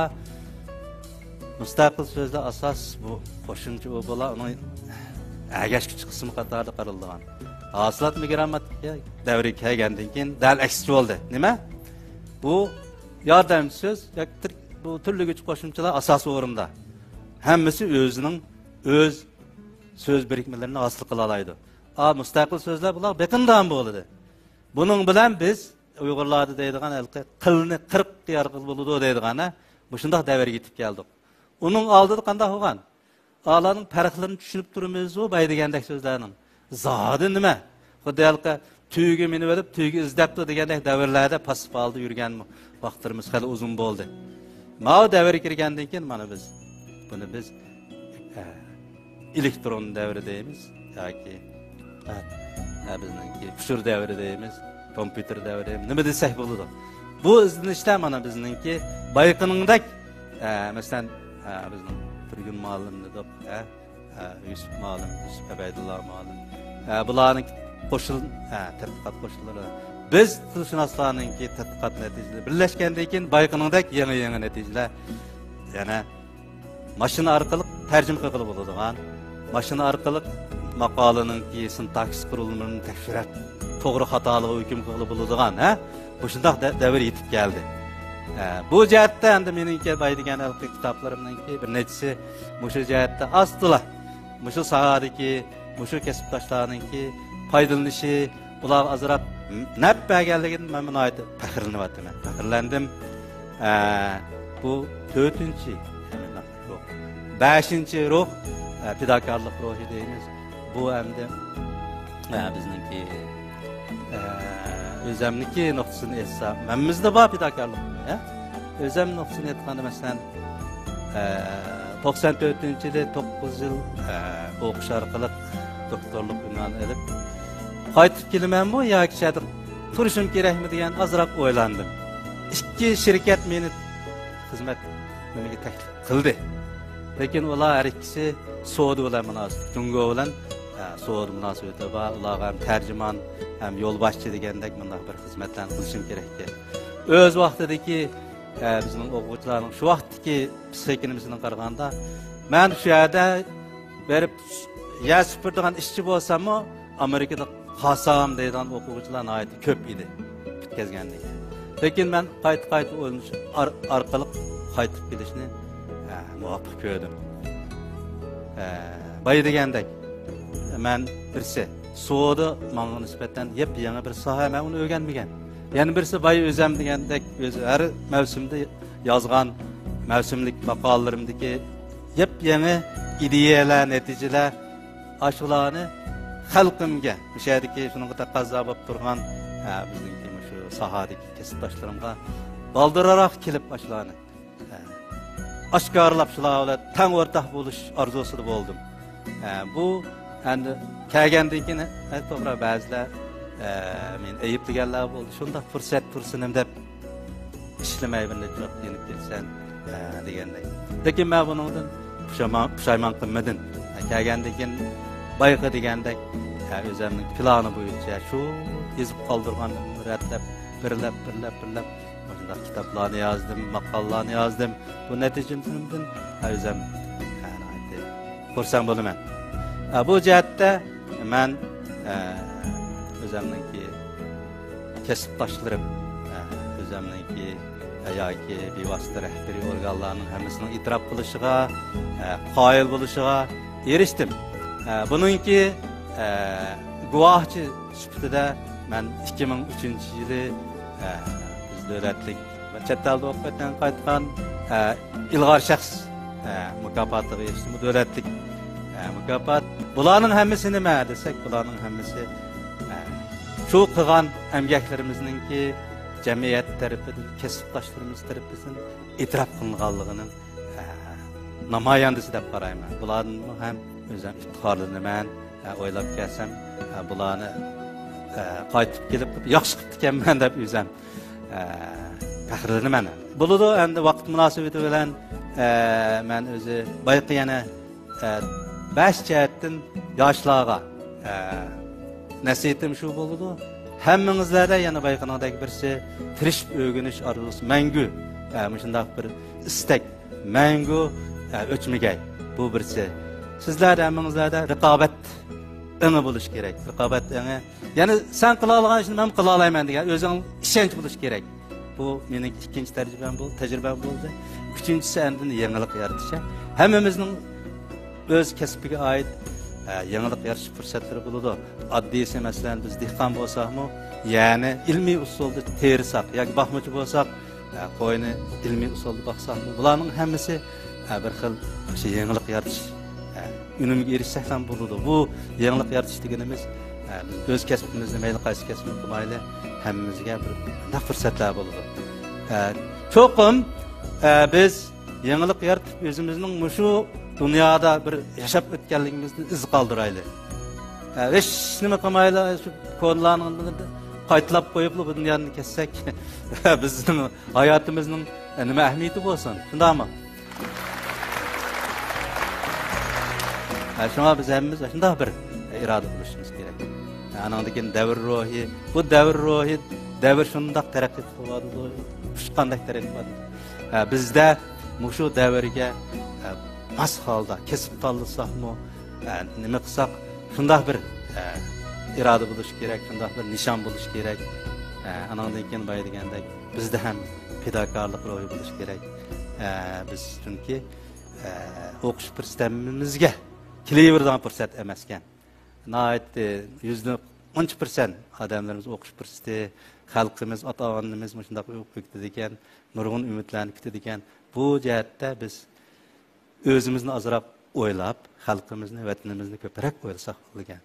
مۇستەقىل سۆزلەر ئاساس، بۇ قوشۇمچە ئۇ بولا، ئۇنىڭ ئەگەشكۈچى قىسمى قاتارىدا قارىلىدىغان. ھاسىلاتمۇ گرامماتىكا دەۋرىگە كەلگەندىن كېيىن دەل ئەكسىچە بولدى. نېمە؟ بۇ ياردەمچى سۆز ياكى تىر-، بۇ تۈرلىگۈچى قوشۇمچىلار ئاساسىي ئورۇندا. ھەممىسى ئۆزىنىڭ ئۆز سۆز بىرىكمىلىرىنى ھاسىل قىلالايدۇ. ئا، مۇستەقىل سۆزلەر بۇلار بېقىندىغان بولىدۇ. بۇنىڭ بىلەن بىز ئۇيغۇرلاردا دەيدىغان ھېلىقى قىلنى قىرىق يارغىلى بولىدۇ دەيدىغان، ھە؟ مۇشۇنداق دەۋرگە يېتىپ كەلدۇق. ئۇنىڭ ئالدىدا قانداق بولغان؟ ئالارنىڭ پەرقلىرىنى چۈشىنىپ تۇرىمىزۇ باي دېگەندەك سۆزلەرنىڭ. زادى نېمە؟ خۇددى ھېلىقى تۈگە مىنىۋېلىپ، تۈگە ئىزدەپتۇ دېگەندەك دەۋرلەردە پاسسىپ ھالدا يۈرگەن ۋاقىتلىرىمىز خېلى ئۇزۇن بولدى. ماۋۇ دەۋرگە كىرگەندىن كېيىن مانا بىز، بۇنى بىز، ئە، ئېلېكترون دەۋرى دەيمىز ياكى، ئە، ئە، بىزنىڭكى ئۇچۇر دەۋرى دەيمىز، كومپيۇتېر دەۋرى، نېمە دېسەك بولىدۇ. بۇ ئىزدىنىشلەر مانا بىزنىڭكى بايىقىنىڭدەك، ئە، مەسىلەن، ئە، بىزنىڭ تۈرگۈن مۇئەللىم دېدۇق، ئە، ئە، يۈسۈپ مۇئەللىم، يۈسۈپ ئەبەيدۇللا مۇئەللىم. ئە، بۇلارنىڭ قوشۇل-، ئە، تەتقىقات قوشۇنلىرى. بىز تىلشۇناسلارنىڭكى تەتقىقات نەتىجىلىرى بىرلەشكەندىن كېيىن بايقىنىڭدەك يېڭى-يېڭى نەتىجىلەر يەنە ماشىنا ئارقىلىق تەرجىمە قىلغىلى بولىدىغان، ماشىنا ئارقىلىق ماقالىنىڭكى سىنتاكسىس قۇرۇلمىلىرىنى تەكشۈرۈپ، توغرا خاتالىقىغا ھۆكۈم قىلغىلى بولىدىغان، ھە؟ مۇشۇنداق دە-، دەۋر يېتىپ كەلدى. ئە، بۇ جەھەتتە ئەمدى مېنىڭكى باي دېگەن ھېلىقى كىتابلىرىمنىڭكى بىر نەچچىسى مۇشۇ جەھەتتە ئاستىلا مۇشۇ ساھەدىكى، مۇشۇ كەسىپداشلارنىڭكى پايدىلىنىشى، ئۇلارغا ئازراق نەپ بەرگەنلىكىدىن مەن ناھايىتى پەخىرلىنىۋاتىمەن. پەخىرلەندىم. ئە، بۇ تۆتىنچى، بەشىنچى روھ، ئە، پىداكارلىق روھى دەيمىز. بۇ ئەمدى، ئە، بىزنىڭكى، ئە، ئۆزەمنىڭكى نۇقتىسىدىن ئېيتسام، ھەممىمىزدە بار پىداكارلىق روھى، ھە؟ ئۆزەم نۇقتىسىدىن ئېيتقاندا، مەسىلەن، ئە، توقسان تۆتىنچى يىلى توققۇز يىل، ئە، ئوقۇش ئارقىلىق دوكتورلۇق ئۇنۋانى ئېلىپ، قايتىپ كېلىمەنمۇ ياكى شۇ يەردە تۇرۇشۇم كېرەكمۇ دېگەن ئازراق ئويلاندىم. ئىككى شىركەت مېنى خىزمەت نېمىگە تەكلىپ قىلدى. لېكىن ئۇلار ھەر ئىككىسى سودا بىلەن مۇناسىۋەت، جۇڭگو بىلەن، ئە، سودا مۇناسىۋىتى بار. ئۇلارغا ھەم تەرجىمان، ھەم يولباشچى دېگەندەك مۇنداق بىر خىزمەتلەرنى قىلىشىم كېرەك ئىكەن. ئۆز ۋاقتىدىكى، ئە، بىزنىڭ ئوقۇغۇچىلارنىڭ شۇ ۋاقىتتىكى پسىخىكىنىمىزدىن قارىغاندا، مەن شۇ يەردە بېرىپ يەر سۈپۈرىدىغان ئىشچى بولساممۇ، ئامېرىكىدا قالسام دەيدىغان ئوقۇغۇچىلار ناھايىتى كۆپ ئىدى پۈتكەزگەندىن كېيىن. لېكىن مەن قايتا-قايتا ئويلىنىش ئار-، ئارقىلىق قايتىپ كېلىشنى، ئە، مۇۋاپىق كۆردۈم. ئە، بايا دېگەندەك، مەن بىرسى سودا ماڭا نىسبەتەن يېپيېڭى بىر ساھە، مەن ئۇنى ئۆگەنمىگەن. يەنە بىرسى بايا ئۆزەم دېگەندەك، ئۆزى ھەر مەۋسۇمدا يازغان مەۋسۇملۇق ماقالىلىرىمدىكى يېپيېڭى ئىدىيەلەر، نەتىجىلەر، ئاشۇلارنى خەلقىمگە، مۇشۇ يەردىكى شۇنىڭغا تەقەززا بولۇپ تۇرغان، ھە، بىزنىڭكى مۇشۇ ساھەدىكى كەسىپداشلىرىمغا بالدۇرراق كېلىپ ئاشۇلارنى، ھە، ئاشكارىلاپ، شۇلار بىلەن تەڭ ئورتاق بولۇش ئارزۇسىدا بولدۇم. ئە، بۇ ئەمدى كەلگەندىن كېيىن، ئە، توغرا، بەزىلەر، ئە، مېنى ئەيىبلىگەنلەر بولدى. شۇنداق پۇرسەت تۇرسۇنۇم دەپ ئىشلىمەي بىر نەچچە ۋاقىت يېنىپ كەتسەن، ئە، دېگەندەك. لېكىن مەن بۇنىڭدىن پۇشايمان، پۇشايمان قىلمىدىم. ئە، كەلگەندىن كېيىن بايىقى دېگەندەك، ئە، ئۆزۈمنىڭ پىلانى بويىچە شۇ يېزىپ قالدۇرغان رەتلەپ، بىرلەپ، بىرلەپ، بىرلەپ مۇشۇنداق كىتابلارنى يازدىم، ماقالىلارنى يازدىم. بۇ نەتىجىمدىن، ھە، ئۆزۈم، ھە، ناھايىتى خۇرسەن بولىمەن. ھە، بۇ جەھەتتە مەن، ھە، ئۆزۈمنىڭكى كەسىپداشلىرىم، ھە، ئۆزۈمنىڭكى، ھە، ياكى بىۋاسىتە رەھبىرىي ئورگانلارنىڭ ھەممىسىنىڭ ئېتىراپ قىلىشىغا، ھە، قايىل بولۇشىغا ئېرىشتىم. ھە، بۇنىڭكى، ھە، گۇۋاھچى سۈپىتىدە مەن ئىككى مىڭ ئۈچىنچى يىلى، ئە، بىز دۆلەتلىك ۋە چەت ئەلدە ئوقۇپ ۋەتەنگە قايتقان، ئە، ئىلغار شەخس، ئە، مۇكاپاتىغا ئېرىشتىم. بۇ دۆلەتلىك، ئە، مۇكاپات. بۇلارنىڭ ھەممىسى نېمە دېسەك، بۇلارنىڭ ھەممىسى، ئە، شۇ قىلغان ئەمگەكلىرىمىزنىڭكى جەمئىيەت تەرىپىدىن، كەسىپداشلىرىمىز تەرىپىدىن ئېتىراپ قىلىنغانلىقىنىڭ، ئە، نامايەندىسى دەپ قارايمەن. بۇلاردىنمۇ ھەم ئۆزۈم ئىپتىخارلىنىمەن. ئە، ئويلاپ كەلسەم، ئە، بۇلارنى، ئە، قايتىپ كېلىپ ياخشى قىپتىكەنمەن دەپ ئۆزۈم، ئە، پەخىرلىنىمەن. بولىدۇ، ئەمدى ۋاقىت مۇناسىۋىتى بىلەن، ئە، مەن ئۆزى بايىقى يەنە، ئە، بەش جەھەتتىن ياشلارغا، ئە، نەسىھىتىم شۇ بولىدۇ. ھەممىڭىزلەردە يەنە بايىقىنىڭدەك بىرسى تىرىشىپ ئۆگىنىش ئارزۇسى مەڭگۈ، ئە، مۇشۇنداق بىر ئىستەك مەڭگۈ، ئە، ئۆچمىگەي. بۇ بىرسى. سىزلەردە، ھەممىڭىزلەردە رىقابەت ئېڭى بولۇش كېرەك. رىقابەت ئېڭى. يەنى سەن قىلالىغان ئىشنى مەن قىلالايمەن دېگەن ئۆزۈڭ ئىشەنچ بولۇش كېرەك. بۇ مېنىڭ ئىككىنچى تەجرىبەم بولدى، تەجرىبەم بولدى. ئۈچىنچىسى ئاندىن يېڭىلىق يارىتىش. ھەممىمىزنىڭ ئۆز كەسپىگە ئائىت، ئە، يېڭىلىق يارىتىش پۇرسەتلىرى بولىدۇ. ئاددىيسى، مەسىلەن، بىز دېھقان بولساقمۇ، يەنى ئىلمىي ئۇسۇلدا تېرىساق ياكى باقمىچى بولساق، ئە، قوينى ئىلمىي ئۇسۇلدا باقساق، بۇلارنىڭ ھەممىسى، ئە، بىر خىل شۇ يېڭىلىق يارىتىش، ئە، ئۈنۈمگە ئېرىشسەك ھەم بولىدۇ. بۇ يېڭىلىق يارىتىش دېگىنىمىز، ئە، بىز ئۆز كەسپىمىزنى، مەيلى قايسى كەسىپنى قىلايلى، ھەممىمىزگە بىر مۇنداق پۇرسەتلەر بولىدۇ. ئە، چوقۇم، ئە، بىز يېڭىلىق يارىتىپ، ئۆزىمىزنىڭ مۇشۇ دۇنيادا بىر ياشاپ ئۆتكەنلىكىمىزنى ئىز قالدۇرايلى. ئە، ھېچ نېمە قىلمايلا، شۇ كونىلارنىڭ قايتىلاپ قويۇپلا بۇ دۇنيادىن كەتسەك، بىزنىڭ ھاياتىمىزنىڭ، ئە، نېمە ئەھمىيىتى بولسۇن؟ شۇنداقمۇ؟ ئە، شۇڭا بىز ھەممىمىز شۇنداق بىر ئىرادە بولۇشىمىز كېرەك. ئە، ئانىڭدىن كېيىن دەۋر روھى، بۇ دەۋر روھى، دەۋر شۇنداق تەرەققىي قىلىۋاتىدۇ، ئۇچقاندەك تەرەققىي قىلىۋاتىدۇ. ئە، بىزدە مۇشۇ دەۋرگە، ئە، ماس ھالدا كەسىپ تاللىساقمۇ، ئە، نېمە قىلساق، شۇنداق بىر، ئە، ئىرادە بولۇشى كېرەك، شۇنداق بىر نىشان بولۇشى كېرەك. ئە، ئانىڭدىن كېيىن بايا دېگەندەك، بىزدە ھەم پىداكارلىق روھى بولۇشى كېرەك. ئە، بىز چۈنكى، ئە، ئوقۇش پۇرسىتىمىزگە كېلىۋېرىدىغان پۇرسەت ئەمەسكەن. ناھايىتى يۈزدىن ئونچە پىرسەنت ئادەملىرىمىز ئوقۇش پۇرسىتى، خەلقىمىز، ئاتا-ئانىمىز مۇشۇنداق ئوقۇپ كېتىدىكەن، نۇرغۇن ئۈمىدلەرنى كۈتىدىكەن. بۇ جەھەتتە بىز ئۆزىمىزنى ئازراق ئويلاپ، خەلقىمىزنى، ۋەتىنىمىزنى كۆپرەك ئويلىساق بولىدىكەن.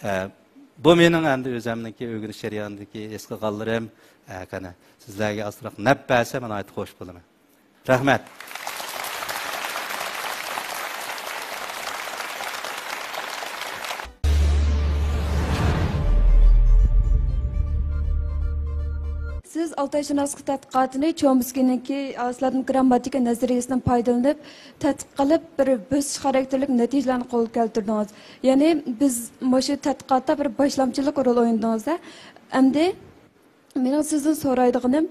ئە، بۇ مېنىڭ ئەمدى ئۆزۈمنىڭكى ئۆگىنىش جەريانىدىكى ھېس قىلغانلىرىم. ئە، قېنى، سىزلەرگە ئازراق نەپ بەرسە، مەن ناھايىتى خوش بولىمەن. رەھمەت. سىز ئالتايشۇناسلىق تەتقىقاتىنى چومسكىنىڭكى ئاسلادىن گرامماتىكا نەزەرىيىسىدىن پايدىلىنىپ تەتقىق قىلىپ، بىر بۆسۈش خاراكتېرلىك نەتىجىلەرنى قولغا كەلتۈردىڭىز. يەنى بىز مۇشۇ تەتقىقاتتا بىر باشلامچىلىق رول ئوينىدىڭىز-دە. ئەمدى مېنىڭ سىزدىن سورايدىغىنىم،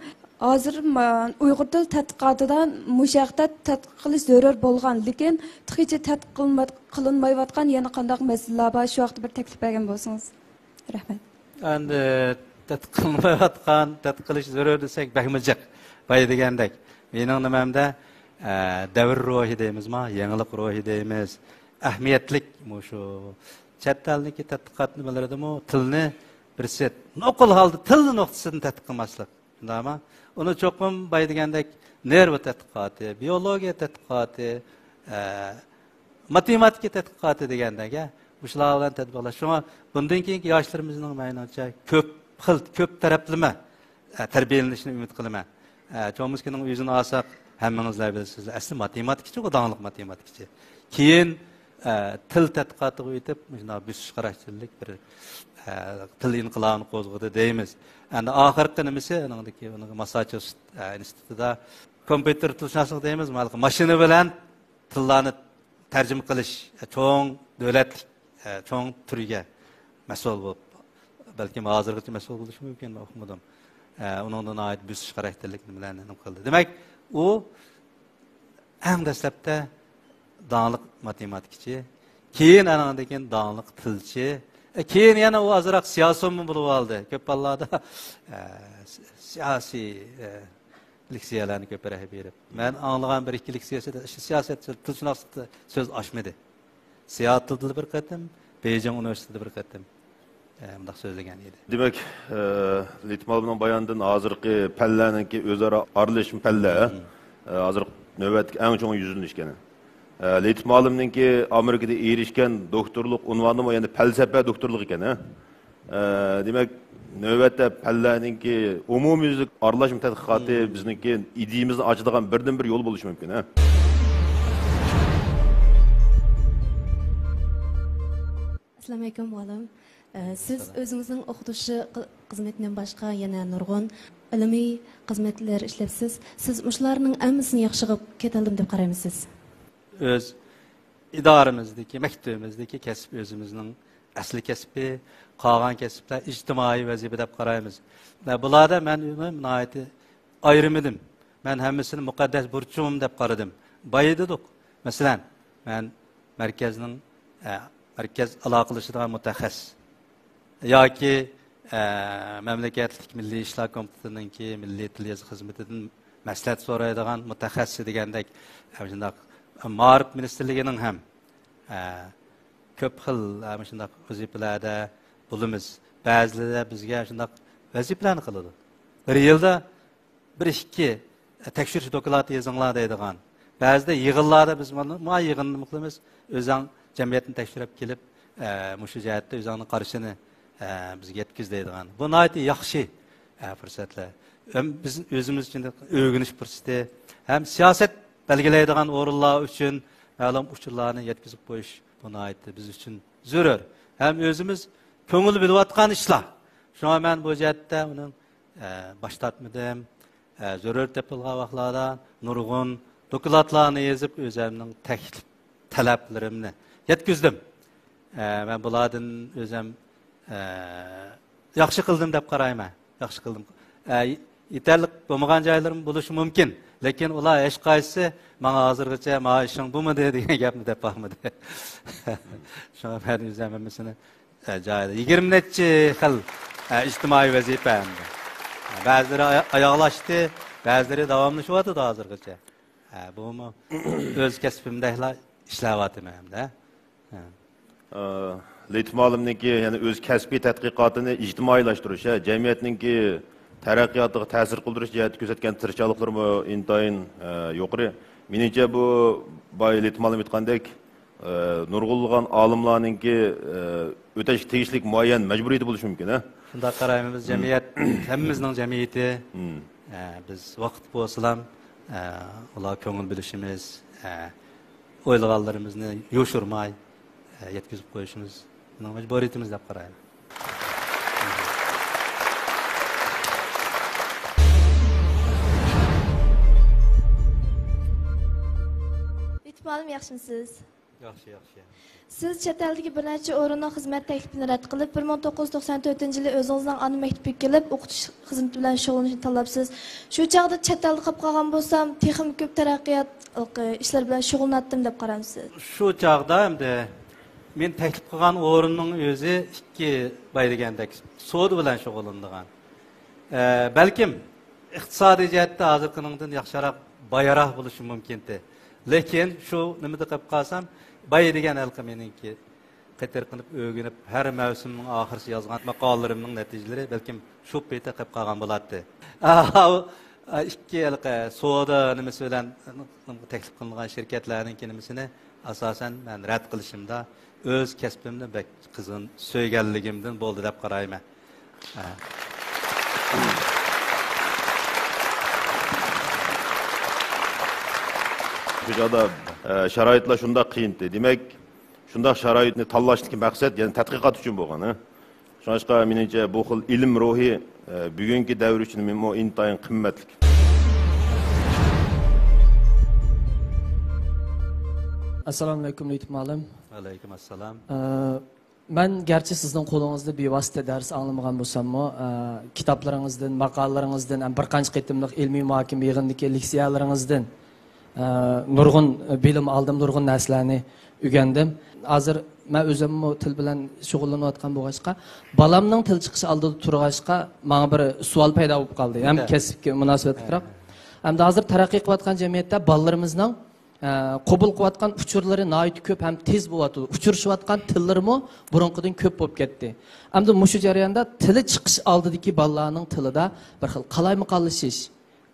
ھازىر ما-، ئۇيغۇر تىل تەتقىقاتىدا مۇشۇ ھەقتە تەتقىق قىلىش زۆرۈر بولغان، لېكىن تېخىچە تەتقىق قىلما-، قىلىنمايۋاتقان يەنە قانداق مەسىلىلەر بار؟ شۇ ھەقتە بىر تەكلىپ بەرگەن بولسىڭىز. رەھمەت. ئەمدى تەتقىق قىلىنمايۋاتقان، تەتقىق قىلىش زۆرۈر دېسەك، بەكمۇ جىق. بايا دېگەندەك، مېنىڭ نېمەمدە، ئە، دەۋر روھى دەيمىزما، يېڭىلىق روھى دەيمىز. ئەھمىيەتلىك مۇشۇ چەت ئەلدىكى تەتقىقات نېمىلىرىدىمۇ تىلنى بىرسى نوقۇل ھالدا تىل نۇقتىسىدىن تەتقىق قىلماسلىق. شۇنداقمۇ؟ ئۇنى چوقۇم بايا دېگەندەك نېرۋا تەتقىقاتى، بىيولوگىيە تەتقىقاتى، ئە، ماتېماتىكا تەتقىقاتى دېگەندەك، ئە، مۇشۇلار بىلەن تەدبىرلەش. شۇڭا بۇندىن كېيىنكى ياشلىرىمىزنىڭ مېنىڭچە كۆپ خىل، كۆپ تەرەپلىمە، ئە، تەربىيەلىنىشىنى ئۈمىد قىلىمەن. ئە، چومسكىنىڭ ئۆزىنى ئالساق، ھەممىڭىزلەر بىلىسىزلەر، ئەسلى ماتېماتىكىچىغۇ، داڭلىق ماتېماتىكىچى. كېيىن، ئە، تىل تەتقىقاتىغا ئۆتۈپ، مۇشۇنداق بۆسۈش خاراكتېرلىك بىر، ئە، تىل ئىنقىلابىنى قوزغىدى دەيمىز. ئەمدى ئاخىرقى نېمىسى، ئۇنىڭدىكى، ئۇنىڭ ماسساچۇسېتس، ئە، ئىنستىتۇتىدا كومپيۇتېر تىلشۇناسلىق دەيمىز، ماشىنا بىلەن تىللارنى تەرجىمە قىلىش، ئە، چوڭ دۆلەتلىك، ئە، چوڭ تۈرگە مەسئۇل بولۇپ، بەلكىم ھازىرغىچە مەسئۇل بولۇشى مۇمكىن، مەن ئۇقمىدىم. ئە، ئۇنىڭدا ناھايىتى بۆسۈش خاراكتېرلىك نېمىلەرنى نېمە قىلدى. دېمەك، ئۇ ئەڭ دەسلەپتە داڭلىق ماتېماتىكىچى، كېيىن ئانىڭدىن كېيىن داڭلىق تىلچى، ئە، كېيىن يەنە ئۇ ئازراق سىياسىيونمۇ بولۇپ ئالدى. كۆپ ھاللاردا، ئە، سىياسىي، ئە، لېكسىيەلەرنى كۆپرەك بېرىپ، مەن ئاڭلىغان بىر ئىككى لېكسىيەسىدە شۇ سىياسەت، تىلشۇناسلىقتا سۆز ئاچمىدى. سىئاتلدا بىر قېتىم، بېيجىڭ ئۇنىۋېرسىتېتىدا بىر قېتىم، ئە، مۇنداق سۆزلىگەن ئىدى. دېمەك، ئە، لېيتمالېمنىڭ بايانىدىن ھازىرقى پەنلەرنىڭكى ئۆزئارا ئارىلىشىش پەنلەر، ئە، ھازىرقى نۆۋەتتىكى ئەڭ چوڭ يۈزلىنىش ئىكەن. ئە، لېيتمالېمنىڭكى ئامېرىكىدا ئېرىشكەن دوكتورلۇق ئۇنۋانىمۇ يەنە پەلسەپە دوكتورلۇقى ئىكەن، ھە؟ ئە، دېمەك، نۆۋەتتە پەنلەرنىڭكى ئومۇميۈزلۈك ئارىلاشما تەتقىقاتى بىزنىڭكى ئىدىيىمىزنى ئاچىدىغان بىردىنبىر يول بولۇشى مۇمكىن، ھە؟ ئەسسالامۇئەلەيكۇم، مۇئەللىم. ئە، سىز ئۆزىڭىزنىڭ ئوقۇتۇش خىزمىتىدىن باشقا يەنە نۇرغۇن ئىلمىي خىزمەتلەر ئىشلەپسىز. سىز مۇشۇلارنىڭ ھەممىسىنى ياخشى قىلىپ كېتەلدىم دەپ قارايمىسىز؟ ئۆز ئىدارىمىزدىكى، مەكتىۋىمىزدىكى كەسىپ ئۆزىمىزنىڭ ئەسلى كەسپى، قالغان كەسىپلەر ئىجتىمائىي ۋەزىپە دەپ قارايمىز. ۋە بۇلاردا مەن ئۆزۈم ناھايىتى ئايرىمىدىم. مەن ھەممىسىنى مۇقەددەس بۇرچۇم دەپ قارىدىم. بايىدۇق. مەسىلەن، مەن مەركەزنىڭ، ئە، مەركەز ئالاقىلىشىدىغان مۇتەخەسسىس. ياكى، ئە، مەملىكەتلىك مىللىي ئىشلار كومىتېتىنىڭكى مىللىي تىل يېزىق خىزمىتىدىن مەسلىھەت سورايدىغان مۇتەخەسسىس دېگەندەك، ئە، شۇنداق مائارىپ مىنىستىرلىكىنىڭ ھەم، ئە، كۆپ خىل، ئە، شۇنداق ۋەزىپىلەردە بولىمىز. بەزىلىرىدە بىزگە شۇنداق ۋەزىپىلەرنى قىلىدۇ. بىر يىلدا بىر ئىككى تەكشۈرۈش دوكلاتى يېزىڭلار دەيدىغان. بەزىدە يىغىنلاردا بىز مانا، مانا يىغىننى قىلىمىز، ئۆزۈڭ جەمئىيەتنى تەكشۈرۈپ كېلىپ، ئە، مۇشۇ جەھەتتە ئۆزۈڭنىڭ قارىشىنى، ئە، بىزگە يەتكۈز دەيدىغان. بۇ ناھايىتى ياخشى، ئە، پۇرسەتلەر. ھەم بىز ئۆزىمىز ئۈچۈن ئۆگىنىش پۇرسىتى، ھەم سىياسەت بەلگىلەيدىغان ئورۇنلار ئۈچۈن مەلۇم ئۇچۇرلارنى يەتكۈزۈپ قويۇش، بۇ ناھايىتى بىز ئۈچۈن زۆرۈر. ھەم ئۆزىمىز كۆڭۈل بۆلۈۋاتقان ئىشلار. شۇڭا مەن بۇ جەھەتتە ئۇنىڭ ئە، باش تارتمىدىم. ئە، زۆرۈر تېپىلغان ۋاقىتلاردا نۇرغۇن دوكلاتلارنى يېزىپ، ئۆزۈمنىڭ تەكلىپ، تەلەپلىرىمنى يەتكۈزدۈم. ئە، مەن بۇلاردىن ئۆزۈم، ئە، ياخشى قىلدىم دەپ قارايمەن. ياخشى قىلدىم. ئە، يېتەرلىك بولمىغان جايلىرىم بولۇشى مۇمكىن. لېكىن ئۇلار ھېچقايسىسى ماڭا ھازىرغىچە، «ما ئىشىڭ بولمىدى» دېگەن گەپنى دەپ باقمىدى. شۇڭا مەن ئۆزۈم ھەممىسىنى ئە، جايىدا يىگىرمە نەچچە خىل، ئە، ئىجتىمائىي ۋەزىپە ئەمدى. ئە، بەزىلىرى ئايا-، ئاياغلاشتى، بەزىلىرى داۋاملىشىۋاتىدۇ ھازىرغىچە. ئە، بۇمۇ ئۆز كەسپىمدەكلا ئىشلەۋاتىمەن ئەمدى. ھە. ئە، لېيتىپ مۇئەللىمنىڭكى يەنە ئۆز كەسپىي تەتقىقاتىنى ئىجتىمائىيلاشتۇرۇش، ھە، جەمئىيەتنىڭكى تەرەققىياتىغا تەسىر قىلدۇرۇش جەھەتتە كۆرسەتكەن تىرىشچانلىقلىرىمۇ ئىنتايىن، ئە، يۇقىرى. مېنىڭچە، بۇ بايا لېيتىپ مۇئەللىم ئېيتقاندەك، ئە، نۇرغۇنلىغان ئالىملارنىڭكى، ئە، ئۆتەشكە تېگىشلىك مۇئەييەن مەجبۇرىيىتى بولۇشى مۇمكىن، ھە؟ شۇنداق قارايمىز، جەمئىيەت، ھەممىمىزنىڭ جەمئىيىتى. ئە، بىز ۋاقىت بولسىلام، ئە، ئۇلارغا كۆڭۈل بۆلۈشىمىز، ئە، ئويلىغانلىرىمىزنى يوشۇرماي، ئە، يەتكۈزۈپ قويۇشىمىز مەجبۇرىيىتىمىز دەپ قارايمەن. لېيتىپ مۇئەللىم، ياخشىمۇسىز؟ ياخشى، ياخشى. سىز چەت ئەلدىكى بىر نەچچە ئورۇننىڭ خىزمەت تەكلىپىنى رەت قىلىپ، بىر مىڭ توققۇز يۈز توقسان تۆتىنچى يىلى ئۆزىڭىزنىڭ ئانا مەكتىپىگە كېلىپ، ئوقۇتۇش خىزمىتى بىلەن شۇغۇللىنىشنى تاللاپسىز. شۇ چاغدا چەت ئەلدە قالىپ قالغان بولسام، تېخىمۇ كۆپ تەرەققىيات ئىشلىرى بىلەن شۇغۇللىناتتىم دەپ قارامسىز؟ شۇ چاغدا ئەمدى مېنى تەكلىپ قىلغان ئورۇننىڭ ئۆزى ئىككى باي دېگەندەك سودا بىلەن شۇغۇللىنىدىغان. ئە، بەلكىم ئىقتىسادىي جەھەتتە ھازىرقىنىڭدىن ياخشىراق، بايراق بولۇشى مۇمكىنتى. لېكىن شۇ نېمىدە قېلىپ قالسام، باي دېگەن ھېلىقى مېنىڭكى قېتىرقىنىپ، ئۆگىنىپ، ھەر مەۋسۇمنىڭ ئاخىرىسى يازغان ماقالىلىرىمنىڭ نەتىجىلىرى بەلكىم شۇ پېتى قېلىپ قالغان بولاتتى. ئىككى ھېلىقى سودا نېمىسى بىلەن تەكلىپ قىلىنغان شىركەتلەرنىڭكى نېمىسىنى ئاساسەن مەن رەت قىلىشىمدا ئۆز كەسپىمنى بەك قىزغىن سۆيگەنلىكىمدىن بولدى دەپ قارايمەن. ھە. شۇ چاغدا، ئە، شارائىتلار شۇنداق قىيىنتى. دېمەك، شۇنداق شارائىتنى تاللاشتىكى مەقسەت يەنە تەتقىقات ئۈچۈن بولغان، ھە؟ شۇڭلاشقا، مېنىڭچە، بۇ خىل ئىلىم روھى، ئە، بۈگۈنكى دەۋر ئۈچۈن مۇ-، ئىنتايىن قىممەتلىك. ئەسسالامۇ ئەلەيكۇم، لېيىتوف مۇئەللىم. ۋەئەلەيكۇم ئەسسالام. ئە، مەن گەرچە سىزنىڭ قولىڭىزدا بىۋاسىتە دەرس ئاڭلىمىغان بولساممۇ، ئە، كىتابلىرىڭىزدىن، ماقالىلىرىڭىزدىن، ھەم بىر قانچە قېتىملىق ئىلمىي مۇھاكىمە يىغىنىدىكى لېكسىيەلىرىڭىزدىن، ئە، نۇرغۇن بىلىم ئالدىم، نۇرغۇن نەرسىلەرنى ئۆگەندىم. ھازىر مەن ئۆزۈممۇ تىل بىلەن شۇغۇللىنىۋاتقان بولغاچقا، بالامنىڭ تىل چىقىشى ئالدىدا تۇرغاچقا، ماڭا بىر سوئال پەيدا بولۇپ قالدى. ھەم كەسىپكە مۇناسىۋەتلىكراق. ھەمدە ھازىر تەرەققىي قىلىۋاتقان جەمئىيەتتە بالىلىرىمىزنىڭ، ئە، قوبۇل قىلىۋاتقان ئۇچۇرلىرى ناھايىتى كۆپ ھەم تېز بولۇۋاتىدۇ. ئۇچرىشىۋاتقان تىللىرىمۇ بۇرۇنقىدىن كۆپ بولۇپ كەتتى. ئەمدى مۇشۇ جەرياندا تىلى چىقىش ئالدىدىكى بالىلارنىڭ تىلىدا بىر خىل قالايمىقانلىشىش،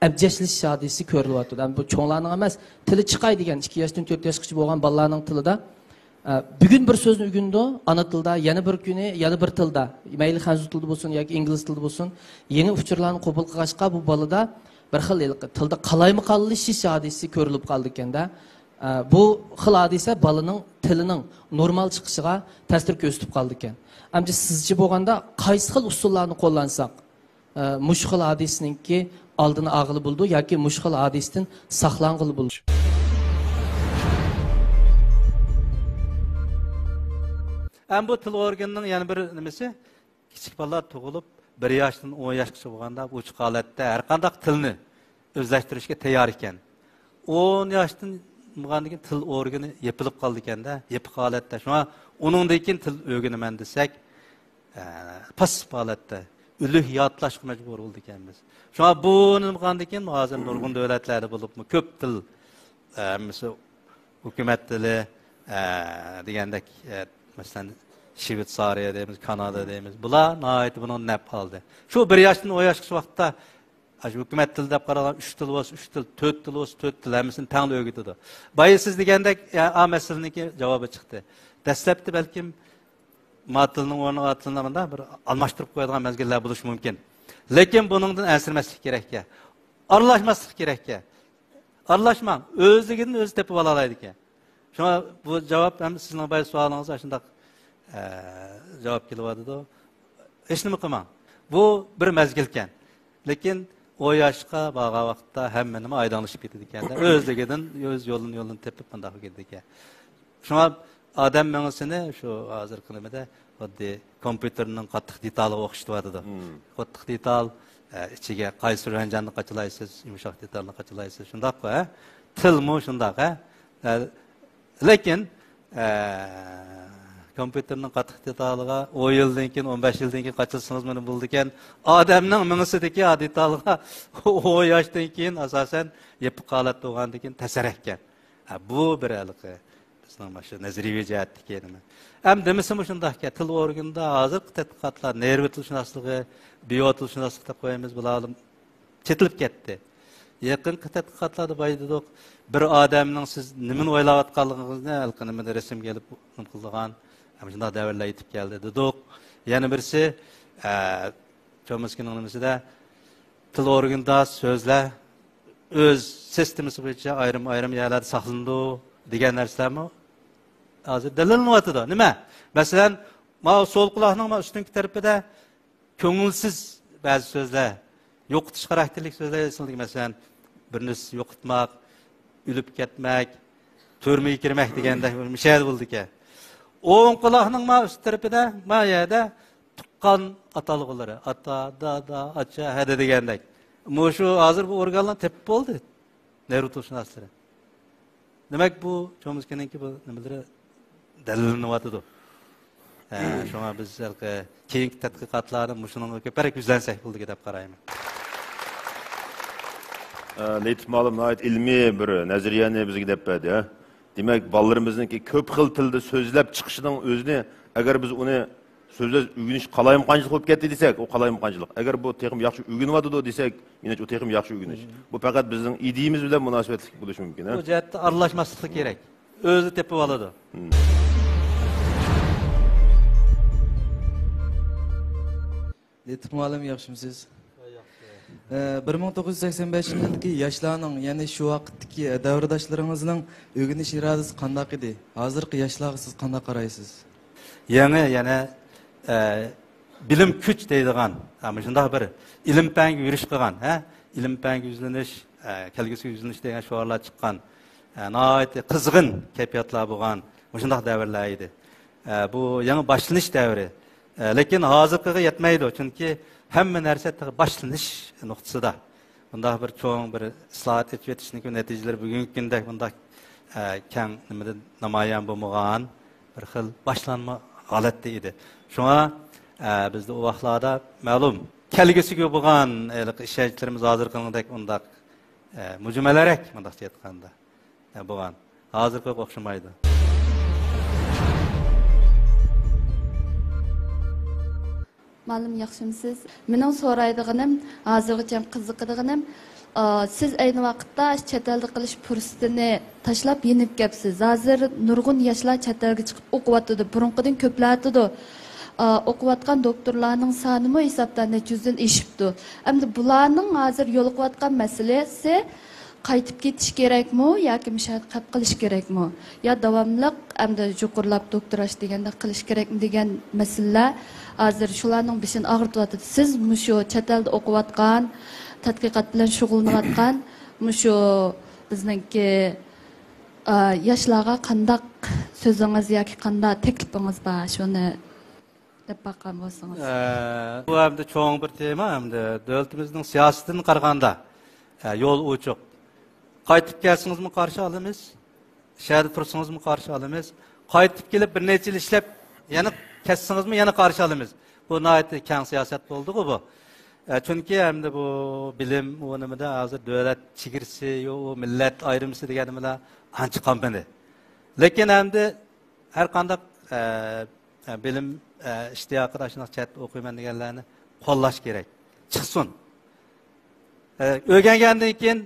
ئەبجەشلىشىش ھادىسىسى كۆرۈلۈۋاتىدۇ. ئەمدى بۇ چوڭلارنىڭ ئەمەس، تىلى چىقاي دېگەن ئىككى ياشتىن تۆت ياشقىچە بولغان بالىلارنىڭ تىلىدا، ئە، بۈگۈن بىر سۆزنى ئۆگىنىدۇ، ئانا تىلدا، يەنە بىر كۈنى يەنە بىر تىلدا، مەيلى خەنزۇ تىلىدا بولسۇن ياكى ئىنگلىز تىلىدا بولسۇن، يېڭى ئۇچۇرلارنى قوبۇل قىلغاچقا، بۇ بالىدا بىر خىل ھېلىقى تىلدا قالايمىقانلىشىش ھادىسىسى كۆرۈلۈپ قالىدىكەن-دە. ئە، بۇ خىل ھادىسە بالىنىڭ تىلىنىڭ نورمال چىقىشىغا تەسىر كۆرسىتىپ قالىدىكەن. ئەمدى سىزچە بولغاندا قايسى خىل ئۇسۇللارنى قوللانساق، ئە، مۇشۇ خىل ھادىسىنىڭكى ئالدىنى ئالغىلى بولىدۇ ياكى مۇشۇ خىل ھادىسىدىن ساقلانغىلى بولىدۇ؟ ئەمما بۇ تىل ئورگىنىنىڭ يەنە بىر نېمىسى، كىچىك بالىلار تۇغۇلۇپ، بىر ياشتىن ئون ياشقىچە بولغاندا، بۇ ئوچۇق ھالەتتە ھەر قانداق تىلنى ئۆزلەشتۈرۈشكە تەييار ئىكەن. ئون ياشتىن بولغاندىن كېيىن تىل ئورگىنى يېپىلىپ قالىدىكەن-دە، يېپىق ھالەتتە. شۇڭا ئۇنىڭدىن كېيىن تىل ئۆگىنىمەن دېسەك، ئە، پاسسىپ ھالەتتە، ئۆلۈك ياتلاشقا مەجبۇر بولىدىكەنمىز. شۇڭا بۇنى بولغاندىن كېيىن ھازىر نۇرغۇن دۆلەتلەردە بولۇپمۇ كۆپ تىل، ئە، ھەممىسى ھۆكۈمەت تىلى، ئە، دېگەندەك، ئە، مەسىلەن، شۋېتسارىيە دەيمىز، كانادا دەيمىز. بۇلار ناھايىتى بۇنىڭدىن نەپ ئالدى. شۇ بىر ياشتىن ئون ياشقىچە ۋاقىتتا، ئاشۇ ھۆكۈمەت تىلى دەپ قارالغان ئۈچ تىل بولسا ئۈچ تىل، تۆت تىل بولسا تۆت تىل، ھەممىسىنى تەڭلا ئۆگىتىدۇ. بايا سىز دېگەندەك، ئە، ئا مەسىلىنىڭكى جاۋابى چىقتى. دەسلەپتە بەلكىم ما تىلنىڭ ئورنىغا ئا تىلنى مۇنداق بىر ئالماشتۇرۇپ قويىدىغان مەزگىللەر بولۇشى مۇمكىن. لېكىن بۇنىڭدىن ئەنسىرىمەسلىك كېرەككەن. ئارىلاشماسلىق كېرەككەن. ئارىلاشماڭ. ئۆزلۈكىدىن ئۆزى تېپىپ ئالالايدىكەن. شۇڭا بۇ جاۋاب ھەم سىزنىڭ بايا سوئالىڭىزغا شۇنداق، ئە، جاۋاب كېلىۋاتىدۇ. ھېچنېمە قىلماڭ. بۇ بىر مەزگىلكەن. لېكىن ئون ياشقا بارغان ۋاقىتتا ھەممە نېمە ئايدىڭلىشىپ كېتىدىكەن. ئۆزلۈكىدىن، ئۆز يولىنى، يولىنى تېپىپ مۇنداق كېتىدىكەن. شۇڭا ئادەم مېڭىسىنى شۇ ھازىرقى نېمىدە خۇددى كومپيۇتېرنىڭ قاتتىق دېتالىغا ئوخشىتىۋاتىدۇ. قاتتىق دېتال، ئە، ئىچىگە قايسى رەنجاننى قاچىلايسىز، يۇمشاق دېتالنى قاچىلايسىز، شۇنداققۇ، ھە؟ تىلمۇ شۇنداق، ھە؟ ئە، لېكىن، ئە، كومپيۇتېرنىڭ قاتتىق دېتالىغا ئون يىلدىن كېيىن، ئون بەش يىلدىن كېيىن قاچىلىسىڭىزمۇ بولىدىكەن. ئادەمنىڭ مېڭىسىدىكى ئا دېتالغا ئون ياشتىن كېيىن ئاساسەن يېپىق ھالەتتە بولغاندىن كېيىن تەسىر ئەتكەن. ھە، بۇ بىر ھېلىقى بىزنىڭ مانا شۇ نەزەرىيەۋى جەھەتتىكى نېمە. ھەم دېمىسىمۇ شۇنداقكەن، تىل ئورگىنىدا ھازىرقى تەتقىقاتلار، نېرۋا تىلشۇناسلىقى، بىيو تىلشۇناسلىق دەپ قويىمىز، بۇلار چېتىلىپ كەتتى. يېقىنقى تەتقىقاتلاردا بايا دېدۇق، بىر ئادەمنىڭ سىز نېمىنى ئويلاۋاتقانلىقىڭىزنى ھېلىقى نېمىدە رەسىمگە ئېلىپ نېمە قىلىدىغان، ھەم شۇنداق دەۋرلەر يېتىپ كەلدى دېدۇق. يەنە بىرسى، ئە، چومسكىنىڭ نېمىسىدە، تىل ئورگىنىدا سۆزلەر ئۆز سىستېمىسى بويىچە ئايرىم-ئايرىم يەرلەردە ساقلىنىدۇ دېگەن نەرسىلەرمۇ ھازىر دەلىللىنىۋاتىدۇ. نېمە؟ مەسىلەن، ماۋۇ سول قۇلاقنىڭ ماۋۇ ئۈستۈنكى تەرىپىدە كۆڭۈلسىز بەزى سۆزلەر، يوقىتىش خاراكتېرلىك سۆزلەر ئېسىلدىكەن. مەسىلەن، بىر نەرسە يوقىتماق، ئۆلۈپ كەتمەك، تۈرمىگە كىرمەك دېگەندەك مۇشۇ يەردە بولىدىكەن. ئوڭ قۇلاقنىڭ ماۋۇ ئۈست تەرىپىدە، ماۋۇ يەردە تۇغقان ئاتالغۇلىرى، ئاتا، دادا، ئاچا، ھەدە دېگەندەك. مۇشۇ ھازىر بۇ ئورگانلارنى تېپىپ بولدى، نېرۋا تىلشۇناسلىرى. دېمەك، بۇ چومسكىنىڭكى بۇ نېمىلىرى دەلىللىنىۋاتىدۇ. ھە، شۇڭا بىز ھېلىقى كېيىنكى تەتقىقاتلارنى مۇشۇنىڭغا كۆپرەك يۈزلەنسەك بولىدىكەن دەپ قارايمەن. ئە، لېيىتوف مۇئەللىم ناھايىتى ئىلمىي بىر نەزەرىيەنى بىزگە دەپ بەردى، ھە. دېمەك، بالىلىرىمىزنىڭكى كۆپ خىل تىلدا سۆزلەپ چىقىشىنىڭ ئۆزىنى، ئەگەر بىز ئۇنى سۆزلەش ئۆگىنىش قالايمىقانچىلىق بولۇپ كەتتى دېسەك، ئۇ قالايمىقانچىلىق. ئەگەر بۇ تېخىمۇ ياخشى ئۆگىنىۋاتىدۇ دېسەك، مېنىڭچە ئۇ تېخىمۇ ياخشى ئۆگىنىش. بۇ پەقەت بىزنىڭ ئىدىيىمىز بىلەن مۇناسىۋەتلىك بولۇشى مۇمكىن، ھە؟ بۇ جەھەتتە ئارىلاشماسلىقى كېرەك. ئۆزى تېپىۋالىدۇ. لېيىتوف مۇئەللىم، ياخشىمۇسىز؟ ۋاي، ياخشى. ئە، بىر مىڭ توققۇز يۈز سەكسەن بەشىنچى يىلدىكى ياشلارنىڭ، يەنى شۇ ۋاقىتتىكى دەۋرداشلىرىڭىزنىڭ ئۆگىنىش ئىرادىسى قانداق ئىدى؟ ھازىرقى ياشلارغا سىز قانداق قارايسىز؟ يېڭى، يەنە، ئە، بىلىم كۈچ دەيدىغان، ھە، مۇشۇنداق بىر ئىلىم پەنگە يۈرۈش قىلغان، ھە، ئىلىم پەنگە يۈزلىنىش، ئە، كەلگۈسىگە يۈزلىنىش دېگەن شوئارلار چىققان، ئە، ناھايىتى قىزغىن كەيپىياتلار بولغان مۇشۇنداق دەۋرلەر ئىدى. ئە، بۇ يېڭى باشلىنىش دەۋرى. ئە، لېكىن ھازىرقىغا يەتمەيدۇ، چۈنكى ھەممە نەرسە تېخى باشلىنىش نۇقتىسىدا. بۇنداق بىر چوڭ بىر ئىسلاھات ئېچىۋېتىشنىڭكى نەتىجىلىرى بۈگۈنكى كۈندەك بۇنداق، ئە، كەڭ نېمىدە نامايان بولمىغان بىر خىل باشلانما ھالەتتە ئىدى. شۇڭا، ئە، بىزدە ئۇ ۋاقىتلاردا مەلۇم كەلگۈسىگە بولغان ھېلىقى ئىشەنچلىرىمىز ھازىرقىدەك ئۇنداق، ئە، مۇجمەلرەك، مۇنداقچە ئېيتقاندا، ئە، بولغان. ھازىرقىغا ئوخشىمايدۇ. مۇئەللىم، ياخشىمۇسىز؟ مېنىڭ سورايدىغىنىم، ھازىرغىچە قىزىقىدىغىنىم، ئا، سىز ئەينى ۋاقىتتا چەت ئەلدە قىلىش پۇرسىتىنى تاشلاپ يېنىپ كەپسىز. ھازىر نۇرغۇن ياشلار چەت ئەلگە چىقىپ ئوقۇۋاتىدۇ، بۇرۇنقىدىن كۆپلەۋاتىدۇ. ئا، ئوقۇۋاتقان دوكتورلارنىڭ سانىمۇ ھېسابتا نەچچە يۈزدىن ئېشىپتۇ. ئەمدى بۇلارنىڭ ھازىر يولۇقۇۋاتقان مەسىلىسى، قايتىپ كېتىش كېرەكمۇ ياكى مۇشۇ يەردە قېلىپ قېلىش كېرەكمۇ؟ يا داۋاملىق ئەمدى يۇقىرىلاپ دوكتوراش دېگەندەك قىلىش كېرەكمۇ دېگەن مەسىلىلەر ھازىر شۇلارنىڭ بېشىنى ئاغرىتىۋاتىدۇ. سىز مۇشۇ چەت ئەلدە ئوقۇۋاتقان، تەتقىقات بىلەن شۇغۇللىنىۋاتقان مۇشۇ بىزنىڭكى، ئا، ياشلارغا قانداق سۆزىڭىز ياكى قانداق تەكلىپىڭىز بار؟ شۇنى دەپ باققان بولسىڭىز. ئە، بۇ ئەمدى چوڭ بىر تېما، ئەمدى دۆلىتىمىزنىڭ سىياسىتىدىن قارىغاندا، ئە، يول ئوچۇق. قايتىپ كەلسىڭىزمۇ قارشى ئالىمىز، شەھەردە تۇرسىڭىزمۇ قارشى ئالىمىز. قايتىپ كېلىپ بىر نەچچە يىل ئىشلەپ يەنە كەتسىڭىزمۇ يەنە قارشى ئالىمىز. بۇ ناھايىتى كەڭ سىياسەت بولدىغۇ بۇ. ئە، چۈنكى ئەمدى بۇ بىلىم، ئۇ نېمىدە ھازىر دۆلەت چېگرىسى، يو-، ئۇ مىللەت ئايرىمىسى دېگەن نېمىلەر ئانچە قالمىدى. لېكىن ئەمدى ھەر قانداق، ئە، ئە، بىلىم، ئە، ئىشتىياقىدا شۇنداق چەتتە ئوقۇيمەن دېگەنلەرنى قوللاش كېرەك. چىقسۇن. ئە، ئۆگەنگەندىن كېيىن،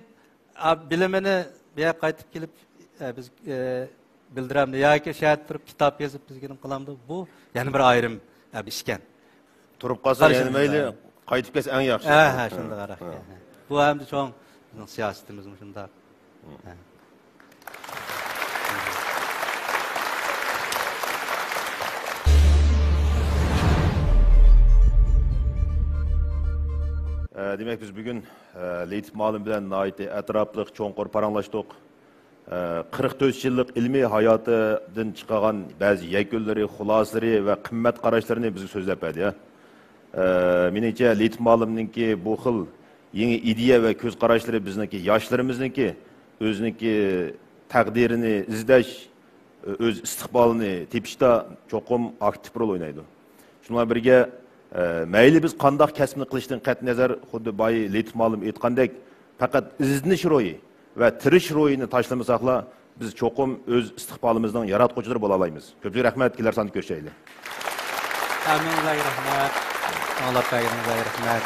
ئا، بىلىمىنى بۇ يەرگە قايتىپ كېلىپ، ئە، بىز، ئە، بىلدۈرەمدۇ ياكى شەھەردە تۇرۇپ كىتاب يېزىپ بىزگە نېمە قىلامدۇ؟ بۇ يەنە بىر ئايرىم، ئە، بىر ئىشكەن. تۇرۇپ قالسا يەنە مەيلى، قارىشىمىز قايتىپ كەلسە ئەڭ ياخشى. ھە، ھە، شۇنداق. ھە. بۇ ئەمدى چوڭ بىزنىڭ سىياسىتىمىزمۇ شۇنداق. ھە. ئە، دېمەك، بىز بۈگۈن، ئە، لېيتىپ مۇئەللىم بىلەن ناھايىتى ئەتراپلىق، چوڭقۇر پاراڭلاشتۇق. ئە، قىرىق تۆت يىللىق ئىلمىي ھاياتىدىن چىقارغان بەزى يەكۈنلىرى، خۇلاسىلىرى ۋە قىممەت قاراشلىرىنى بىزگە سۆزلەپ بەردى. ئە، مېنىڭچە، لېيتىپ مۇئەللىمنىڭكى بۇ خىل يېڭى ئىدىيە ۋە كۆز قاراشلىرى بىزنىڭكى ياشلىرىمىزنىڭكى ئۆزىنىڭكى تەقدىرىنى ئىزدەش، ئۆز ئىستىقبالىنى تېپىشتا چوقۇم ئاكتىپ رول ئوينايدۇ. شۇنىڭ بىلەن بىرگە، ئە، مەيلى بىز قانداق كەسىپنى قىلىشتىن قەتئىينەزەر، خۇددى باي لېيتىپ مۇئەللىم ئېيتقاندەك، پەقەت ئىزدىنىش روھى ۋە تىرىش روھىنى تاشلىمىساقلا، بىز چوقۇم ئۆز ئىستىقبالىمىزنىڭ ياراتقۇچىلىرى بولالايمىز. كۆپچىلىك رەھمەت، كېلەر ساندا كۆرۈشەيلى. ھەممىڭلارغا رەھمەت. ئاڭلاپ بەرگىنىڭلارغا رەھمەت.